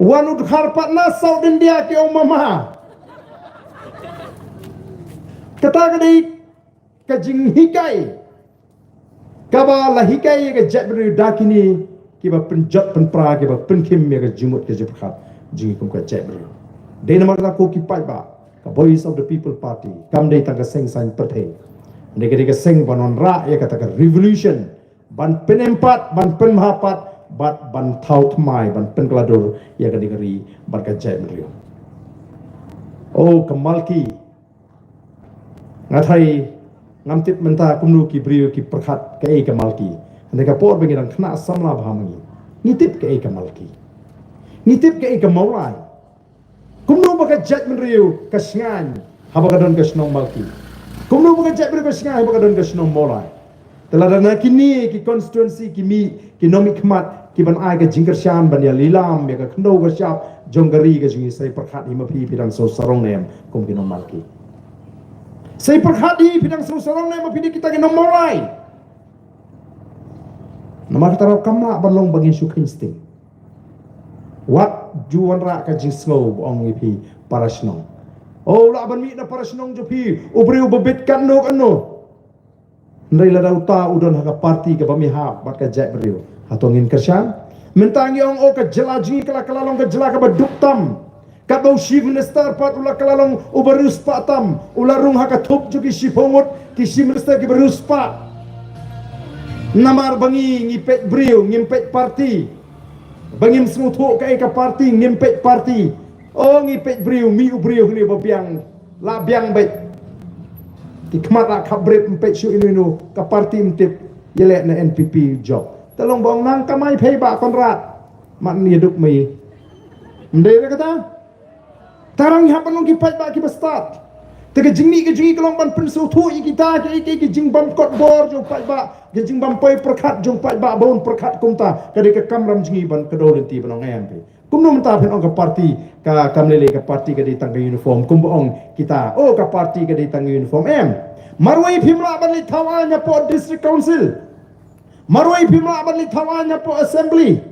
Wan u dkhar pat na South India ki ong mama. Kata ka dei ka jinghikai kaba la hikai ïa ka jaitbynriew da kine kiba pynjot pynpra, kiba pynkhim ïa ka jingmut ka jingpyrkhat jong ngi kum ka jaitbynriew. Dei namar kata ko ki paidbah, ka Voice of the People Party kam dei tang ka seng saiñ pyrthei. Dei ka, dei ka seng ban wanrah ïa kata ka revolution, ban pynempat, ban pynbha pat, bad ban thaw thymmai, ban pynkylla dur ïa kane ka ri bad ka jaitbynriew. O ka Malki, nga tharai ngam tip mynta kumno ki briew ki pyrkhat kaei ka Malki. Hynrei ka por ba ngi dang khynnah samla bha ma ngi, ngi tip kaei ka Malki. Ngi tip kaei ka Mawlai. Kumno ba ka jaitbynriew ka shngaiñ haba ka don ka shnong Malki. Kumno ba ka jaitbynriew ka shngaiñ haba ka don ka shnong Mawlai. Te lada na kine ki constituency ki mih ki nongmihkhmat kiban ai ka jingkyrshan ban ïalilam ïa ka khyndew ka shyiap jong ka ri ka jong ngi, sa ïa pyrkhat hi ma phi, phi dang sngewsarong ne em kum ki nong Malki? Sa ïa pyrkhat hi, phi dang sngewsarong ne em ma phi da kita ki nong Mawlai? Namar kata ruh kam lah ban long ba ngin shu kheiñ sting. Wat ju wanrah ka jingsngew ba ong ïa phi para shnong. O, u lah ban mih na para shnong jong phi u briew ba bit katno katno. Hynrei lada uta u don ha ka party kaba mihap bad ka jaitbynriew, hato ngin kyrshan? Mynta ngi ong, o, ka jylla jong ngi ka la, ka la long ka jylla kaba duk tam. Katba u Chief Minister pat u la, ka la long uba riewspah tam, u la rung ha ka thup jong ki shiphew ngut ki Chief Minister kiba riewspah. Namar ba ngi, ngi peit briew, ngim peit party. Ba ngim sngewthuh kaei ka party, ngim peit party. O, ngi peit briew, mih u briew hangne ba biang, la biang beit. Ki khmat la khap brip, ym peit shuh ino ino, ka party ym tip, ïaleh na N P P jop. Te long ba ong nang kamai phei Bah Conrad. Mat ïa duk mei. Ym dei re kata? Tang ngi hap ban long ki paidbah kiba stad. Te ka jingmih ka jong ngi ka long ban pynsngewthuh ïa kita ki, ki, ki jingbym kot bor jong paidbah, ki jingbym poi pyrkhat jong paidbah, ba un pyrkhat kumta. Ka dei ka kamram jong ngi ban kdew lynti ban ong em phi. Kumno mynta phin ong ka party ka, kam lei lei, ka party ka dei tang ka uniform, kumba ong kita, o, ka party ka dei tang ka uniform, em. Marwei phim lah ban leit thaw aiñ hapoh District Council. Marwei phim lah ban leit thaw aiñ hapoh Assembly.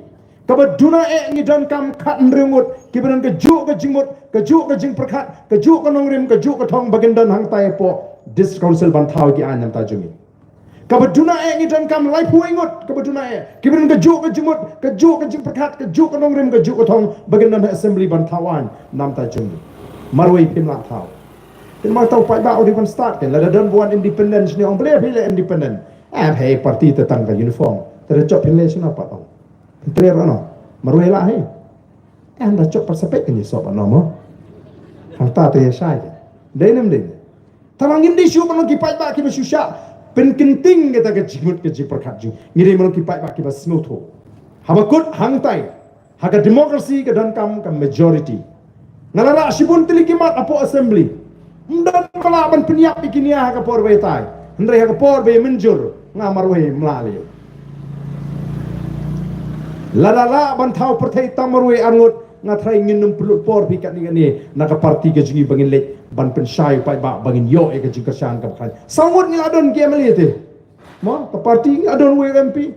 Kaba duna eh ngi donkam khathynriew ngut kiba don kajuh ka jingmut, kajuh ka jingpyrkhat, kajuh ka nongrim, kajuh ka thong ba kin don hangtai hapoh District Council ban thaw ki aiñ namar ta jong ngi. Kaba duna eh ngi donkam laiphew wei ngut, kaba duna eh kiba don kajuh ka jingmut, kajuh ka jingpyrkhat, kajuh ka nongrim, kajuh ka thong ba kin don ha Assembly ban thaw aiñ namar ta jong ngi. Marwei phim lah thaw. Kin ma thaw paidbah u dei ban stad, kin lada don ba wan independent shane ong balei phi leh independent. Em, hei party te tang ka uniform. Te da jop phin leh shano pat ong. Pyntrei ruh no. Marwei lah hi. Em, da jop pat sa peit kin ïasoh pat no mo. Hangta te ïa shai. Dei ne ym dei? Tang ngim dei shuh ban long ki paidbah kiba shu shah pynkynting kata ka jingmut ka jingpyrkhat jong ngi. Ngi dei ban long ki paidbah kiba sngewthuh. Haba kut hangtai, ha ka democracy ka donkam ka majority. Nga la rah shibun tylli ki mat hapoh Assembly. Ym don ba lah ban pynïap ïa ki nia ha ka por ba ïatai. Hynrei ha ka por ba ïa mynjur, nga marwei ym lah lei. Lada lah ban thaw pyrthei tam marwei ar ngut, nga tharai ngin ym pynlut por phi katne katne na ka party ka jong ngi ba ngin leit ban pynshai paidbah ba ngin ïoh ïa ka jingkyrshan kaba khlaiñ. Saw ngut ngi la don ki M L A te. Mo, ka party ngi la don wei M P.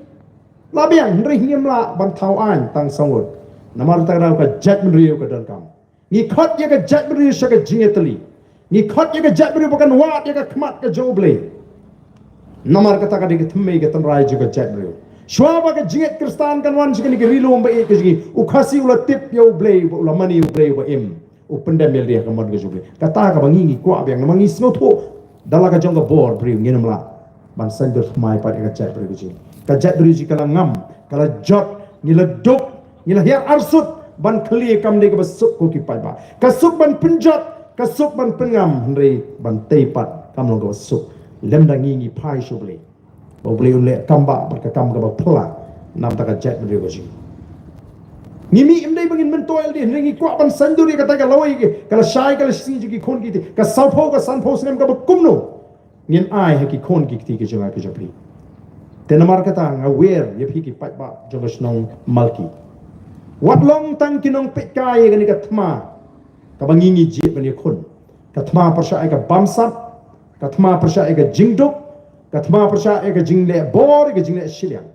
La biang, hynrei ngim lah ban thaw aiñ tang saw ngut. Namar kata ka daw ka jaitbynriew ka donkam. Ngi khot ïa ka jaitbynriew sha ka jingïatylli. Ngi khot ïa ka jaitbynriew ba kan wad ïa ka khmat ka jong U Blei. Namar kata ka dei ka thymmei ka tynrai jong ka jaitbynriew. Shuwa ba ka jingngeit Khristan kan wan sha kane ka ri lum ba ïeit ka jong ngi, u Khasi u la tip ïa U Blei, ba u la mane U Blei uba im. U pyndem ïa lade ha ka mon ka jong U Blei. Kata kaba ngi ngi kwah biang, namar ngi sngewthuh da la ka jong ka bor briew ngin ym lah ban saiñdur thymmai pat ïa ka jaitbynriew ka jong ngi. Ka jaitbynriew jong ngi ka la ngam, ka la jot, ngi la duk, ngi la hiar arsut ban khlieh, kam dei kaba suk ko ki paidbah. Ka suk ban pynjot, ka suk ban pynngam, hynrei ban tei pat kam long kaba suk. Lymda ngi ngi phai sha U Blei, ba U Blei un leh kam ba, bad ka kam kaba phylla namar ka jaitbynriew ka jong ngi. Ngi mih ym dei ba ngin myntoi ïa lade, hynrei ngi kwah ban saiñdur ïa kata ka lawei, ka lashai ka lashisngi jong ki khun ki kti, ka sawphew ka sanphew snem kaba kumno ngin ai ha ki khun ki kti ki jong nga ki jong phi. Te namar kata nga wer ïa phi ki paidbah jong ka shnong Malki. Wat long tang ki nongpeitkai ïa kane ka thma kaba ngi ngi jied ban ïakhun. Ka thma pyrshah ïa ka bamsap, ka thma pyrshah ïa ka jingduk, ka thma pyrshah ïa ka jingleh bor, ïa ka jingleh shiliang.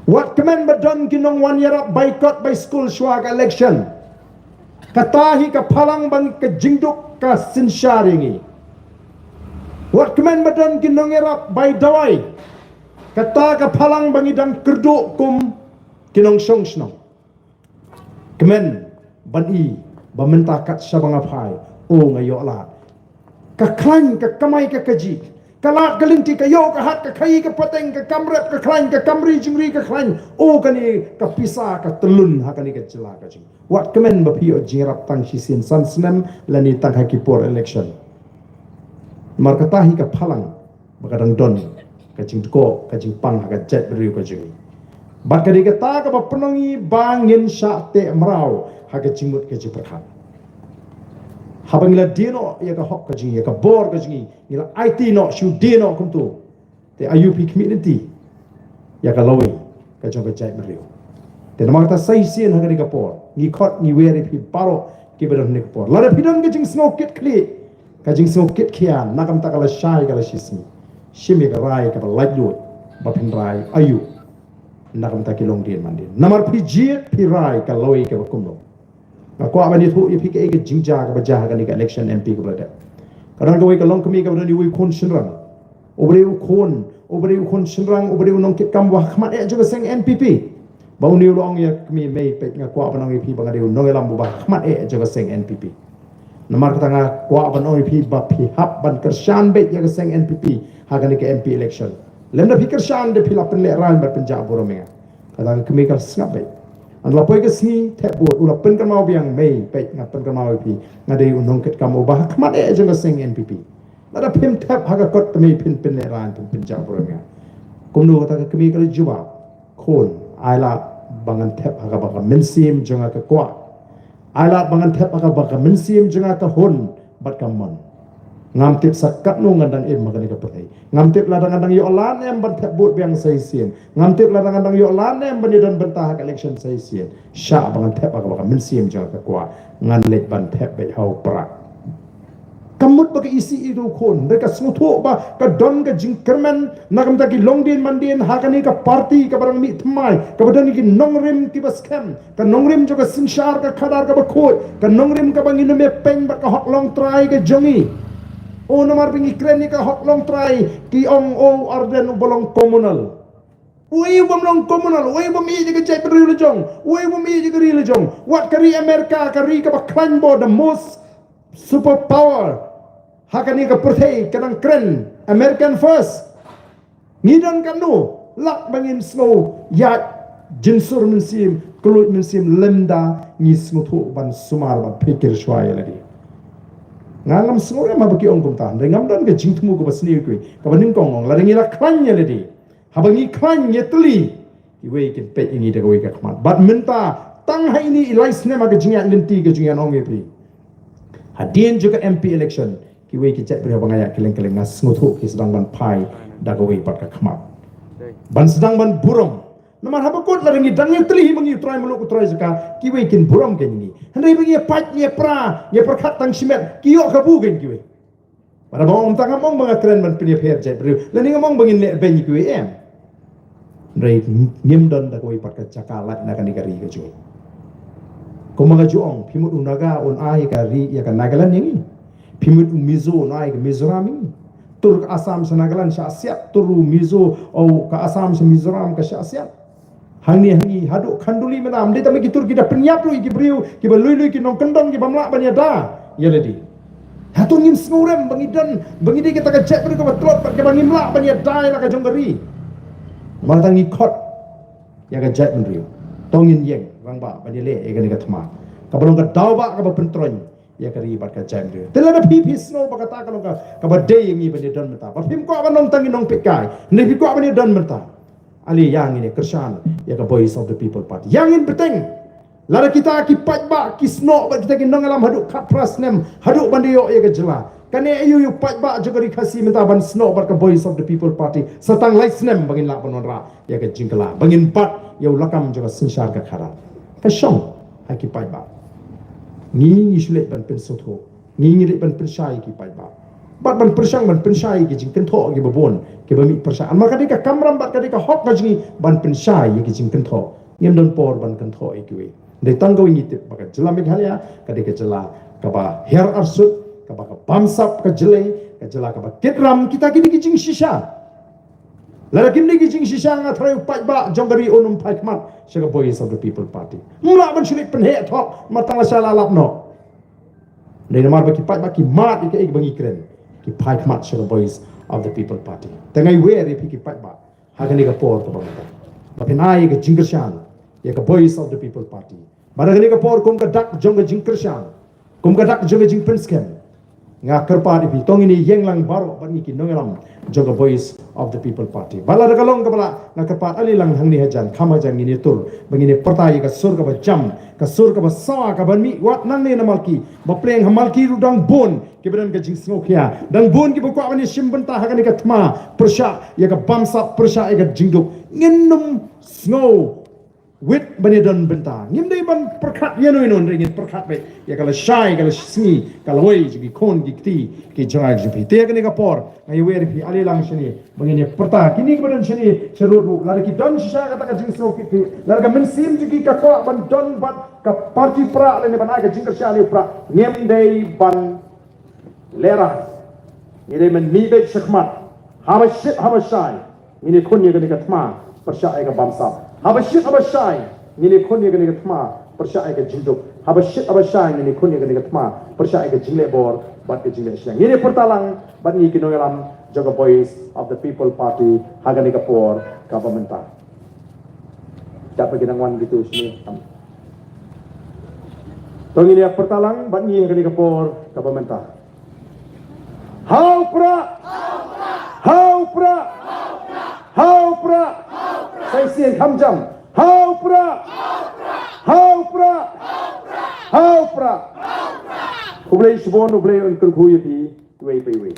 Wat kmen ba don ki nongwan ïarap boycott bai skul shuwa ka election. Kata hi ka phalang ba ka jingduk ka synshar ïa ngi. Wat kmen ba don ki nongïarap bai dawai. Kata ka phalang ba ngi dang kyrduh kum ki nongshong shnong. Kmen ban i ba mynta kat shaba nga phai, o nga ïoh lad. Ka khlaiñ ka kamai ka kajih, ka lad ka lynti, ka ïoh ka hat, ka khaïi ka pateng, ka kam rep ka khlaiñ, ka kam ri jingri ka khlaiñ, o kane ka pisa ka tyllun ha kane ka jylla ka jong ngi. Wat kmen ba phi ïoh jingïarap tang shisien san snem lane tang ha ki por election. Namar kata hi ka phalang ba ka dang don ka jingdkoh, ka jingpang ha ka jaitbynriew ka jong ngi. Bad ka dei kata kaba pynlong ïa ngi ba ngin shah teh mraw ha ka jingmut ka jingpyrkhat. Haba ngi la die noh ïa ka hok ka jong ngi, ïa ka bor ka jong ngi, ngi la aiti noh, shu die noh kumto. Te aïu phi khmih lynti ïa ka lawei ka jong ka jaitbynriew? Te namar kata sa shisien ha kane ka por ngi khot ngi wer ïa phi baroh kiba don ha kane ka por. Lada phi don ka jingsngew kit khlieh, ka jingsngew kit khia, na ka bynta ka lashai ka lashisngi, shim ïa ka rai kaba laitluid ba phin rai aïu na ka bynta ki longdien mandien. Namar phi jied phi rai ka lawei kaba kumno. Nga kwah ban ïathuh ïa phi kaei ka jingjia kaba jia ha kane ka election M P kaba la dep. Ka don kawei ka longkmie kaba don uwei u khun shynrang. U briew u khun, u briew u khun shynrang, u briew u nongkitkam uba ha khmat eh jong ka seng N P P. Ba une u la ong ïa ka kmie, mei peit, nga kwah ban ong ïa phi ba nga dei u nongïalam uba ha khmat eh jong ka seng N P P. Namar kata nga kwah ban ong ïa phi ba phi hap ban kyrshan beit ïa ka seng N P P ha kane ka M P election. Lymda phi kyrshan de phi la pynlehrain bad pynjah burom ïa nga. Kata ka kmie ka sngap beit. Hynda la poi ka sngi thep vote, u la pynkynmaw biang, mei peit, nga pynkynmaw ïa phi, nga dei u nongkitkam uba ha khmat eh jong ka seng N P P. Lada phim thep ha ka kot te mei phin pynlehrain, phin pynjah burom ïa nga. Kumno kata ka kmie ka la jubab, khun, ai lad ba ngan thep ha kaba ka mynsiem jong nga ka kwah. Ai lad ba ngan thep ha kaba ka mynsiem jong nga ka hun bad ka mon. Ngam tip sa katno ngan dang im ha kane ka pyrthei. Ngam tip lada ngan dang ïoh lad ne em ban thep vote biang sa shisien. Ngam tip lada ngan dang ïoh lad ne em ban ïadon bynta ha ka election sa shisien. Shah ba ngan thep ha kaba ka mynsiem jong nga ka kwah. Ngan leit ban thep beit ha u Prah. Ka mut ba ka isih ïa u khun, hynrei ka sngewthuh ba ka don ka jingkyrmen na ka bynta ki longdien mandien ha kane ka party kaba dang mih thymmai, kaba don ki nongrim kiba skhem, ka nongrim jong ka synshar ka khadar kaba khuid, ka nongrim kaba ngin ym ïapeiñ bad ka hok longtrai ka jong ngi. O, namar ba ngi kren ïa ka hok longtrai, ki ong, o, Ardent uba long communal. Uei u bym long communal, uei u bym ïeit ïa ka jaitbynriew la jong, uei u bym ïeit ïa ka ri la jong. Wat ka ri America, ka ri kaba khlaiñ bor, the most superpower ha kane ka pyrthei, ka dang kren American first. Ngi don katno, lah ba ngin sngew ïaid, jingsur mynsiem, kylluid mynsiem lymda ngi sngewthuh ban sumar bad pyrkhat shuwa ïa lade. Nga ngam sngewrem haba ki ong kumta, hynrei ngam don ka jingthmu kaba sniew ïa kiwei, kaba nyngkong ong, lada ngi la khlaiñ ïa lade, haba ngi khlaiñ ïa tylli, kiwei kin peit ïa ngi da kawei ka khmat. Bad mynta, tang ha ine i lai snem ha ka jingïaid lynti ka jingïaid ong ïa phi, hadien jong ka M P election, kiwei ki jaitbynriew ba nga ïaid kylleng kylleng nga sngewthuh ki sdang ban phai da kawei pat ka khmat, ban sdang ban burom. Namar haba kut lada ngi dang ïa tylli hi ma ngi u trai muluk u trai jaka, kiwei kin burom kein ïa ngi. Hynrei ba ngi ïa pait, ngi ïa pra, ngi ïa pyrkhat tang shimet, ki ïoh kabu kein kiwei. Bad haba ong tang, ngam ong ba nga kren ban pynïapher jaitbynriew, lane ngam ong ba ngin leh beiñ ïa kiwei, em. Hynrei ngim don da kawei pat ka jaka lait na kane ka ri ka jong ngi. Kumba nga ju ong, phi mut u Naga un ai ka ri ïa ka Nagaland ïa ngi. Phi mut u Mizo un ai ka Mizoram ïa ngi. Tur ka Assam sha Nagaland shah siat, tur u Mizo, o, ka Assam sha Mizoram ka shah siat. Hangne hangne haduh Khanduli mynta, ym dei tang ma ki tur, ki da pynïap ruh ïa ki briew kiba lui lui, ki nongkyndong kiba ym lah ban ïada ïa lade. Hato ngim sngewrem ba ngi don, ba ngi dei kata ka jaitbynriew kaba tlot bad kaba ngim lah ban ïada ïa la ka jong ka ri? Namar kata ngi khot ïa ka jaitbynriew, to ngin ïeng rangbah ban ïaleh ïa kane ka thma kaba long ka daw ba kaba pyntroiñ ïa ka ri bad ka jaitbynriew. Te lada phi, phi sngew ba kata ka long ka, kaba dei ïa ngi ban ïadon mynta, ba phim kwah ban long tang ngi nongpeitkai, ne phi kwah ban ïadon mynta, ale ïa ngin ïa kyrshan ïa ka Voice of the People Party. Ïa ngin bteng. Lada kita ki paidbah ki snoh bad kita ki nongïalam haduh khatphra snem, haduh ban da ïoh ïa ka jylla, kane aïu ïa u paidbah jong ka ri Khasi mynta ban snoh bad ka Voice of the People Party sa tang lai snem ba ngin lah ban wanrah ïa ka jingkylla, ba ngin bat ïa u lakam jong ka synshar ka khadar? Ka shong ha ki paidbah. Ngi, ngi shu leit ban pynsngewthuh, ngi, ngi leit ban pynshai ïa ki paidbah, bad ban pyrshang ban pynshai ïa ki jingkynthoh kiba bun kiba mih pyrshah. Namar ka dei ka kamram bad ka dei ka hok ka jong ngi ban pynshai ïa ki jingkynthoh. Ngim don por ban kynthoh ïa kiwei. Dei tang kawei ngi tip ba ka jylla Meghalaya ka dei ka jylla kaba hiar arsut, kaba ka bamsap ka jyllei, ka jylla kaba kit ram. Kita ki dei ki jingshisha. Lada kim dei ki jingshisha, nga tharai u paidbah jong ka ri un ym phai khmat sha ka Voice of the People Party. Ym lah ban shu leit pynheh thok namar tang lashai la lap noh. Dei namar ba ki paidbah ki mad ïa kaei ba ngi kren, ki phai khmat sha ka Voice of the People Party. Te nga ai wer ïa phi ki paidbah ha kane ka por kaba mynta ba phin ai ïa ka jingkyrshan ïa ka Voice of the People Party. Bad ha kane ka por, kum ka dak jong ka jingkyrshan, kum ka dak jong ka jingpynskhem, nga kyrpad ïa phi, to ngin ïeng lang baroh bad ngi ki nongïalam jong ka Voice of the People Party. Bad lada ka long kaba lah, nga kyrpad, ale lang hangne hajan, kham hajan, ngin ïa tur ba ngin ïa pyrta ïa ka sur kaba jam, ka sur kaba sawa, kaba mih wat nangne na Malki ba pyrshang ha Malki ruh dang bun kiba don ka jingsngewkhia, dang bun kiba kwah ban ïa shim bynta ha kane ka thma pyrshah ïa ka bamsap, pyrshah ïa ka jingduk. Ngin ym sngew wit ban ïa don bynta. Ngim dei ban pyrkhat ïano ïano, hynrei ngin pyrkhat beit ïa ka lashai, ka lashisngi, ka lawei jong ki khun ki kti ki jong nga ki jong phi. Te ha kane ka por nga ai wer ïa phi, ale lang shane ba ngin ïa pyrta. Kine kiba don shane sha rud ruh, lada ki don shisha kata ka jingsngewkitkhlieh, lada ka mynsiem jong ki ka kwah ban don bad ka party Prah lane ban ai ka jingkyrshan ïa u Prah, ngim dei ban lehrain. Ngi dei ban mih beit shakhmat. Haba shit haba shai ngin ïakhun ïa kane ka thma pyrshah ïa ka bamsap. Haba shit haba shai ngin ïakhun ïa kane ka thma pyrshah ïa ka jingduk. Haba shit haba shai ngin ïakhun ïa kane ka thma pyrshah ïa ka jingleh bor bad ka jingleh shiliang. Ngin ïa pyrta lang bad ngi ki nongïalam jong ka Voice of the People Party ha kane ka por kaba mynta. Dap ba ki nang wan kito shane. To ngin ïa pyrta lang bad ngi ha kane ka por kaba mynta. Ha u Prah! Ha u Prah! Ha u Prah! Sa shisien kham jam. Ha u Prah! Ha u Prah! Ha u Prah! Khublei shibun, U Blei un kyrkhu ïa phi iwei pa iwei.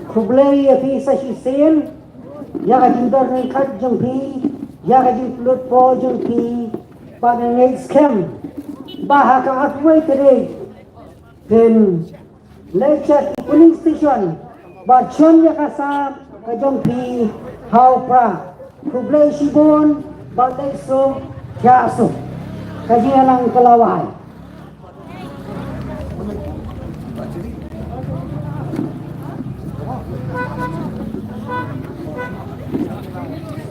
Khublei ïa phi sa shisien ïa ka jingdon ryngkat jong phi, ïa ka jingpynlut por jong phi. Bad nga ngeit skhem ba ha ka arphew wei tarik phin leit sha ki polling station bad shon ïa ka sap ka jong phi ha u Prah. Khublei shibun bad leit suk, thiah suk. Ka jingïalang ka la wai.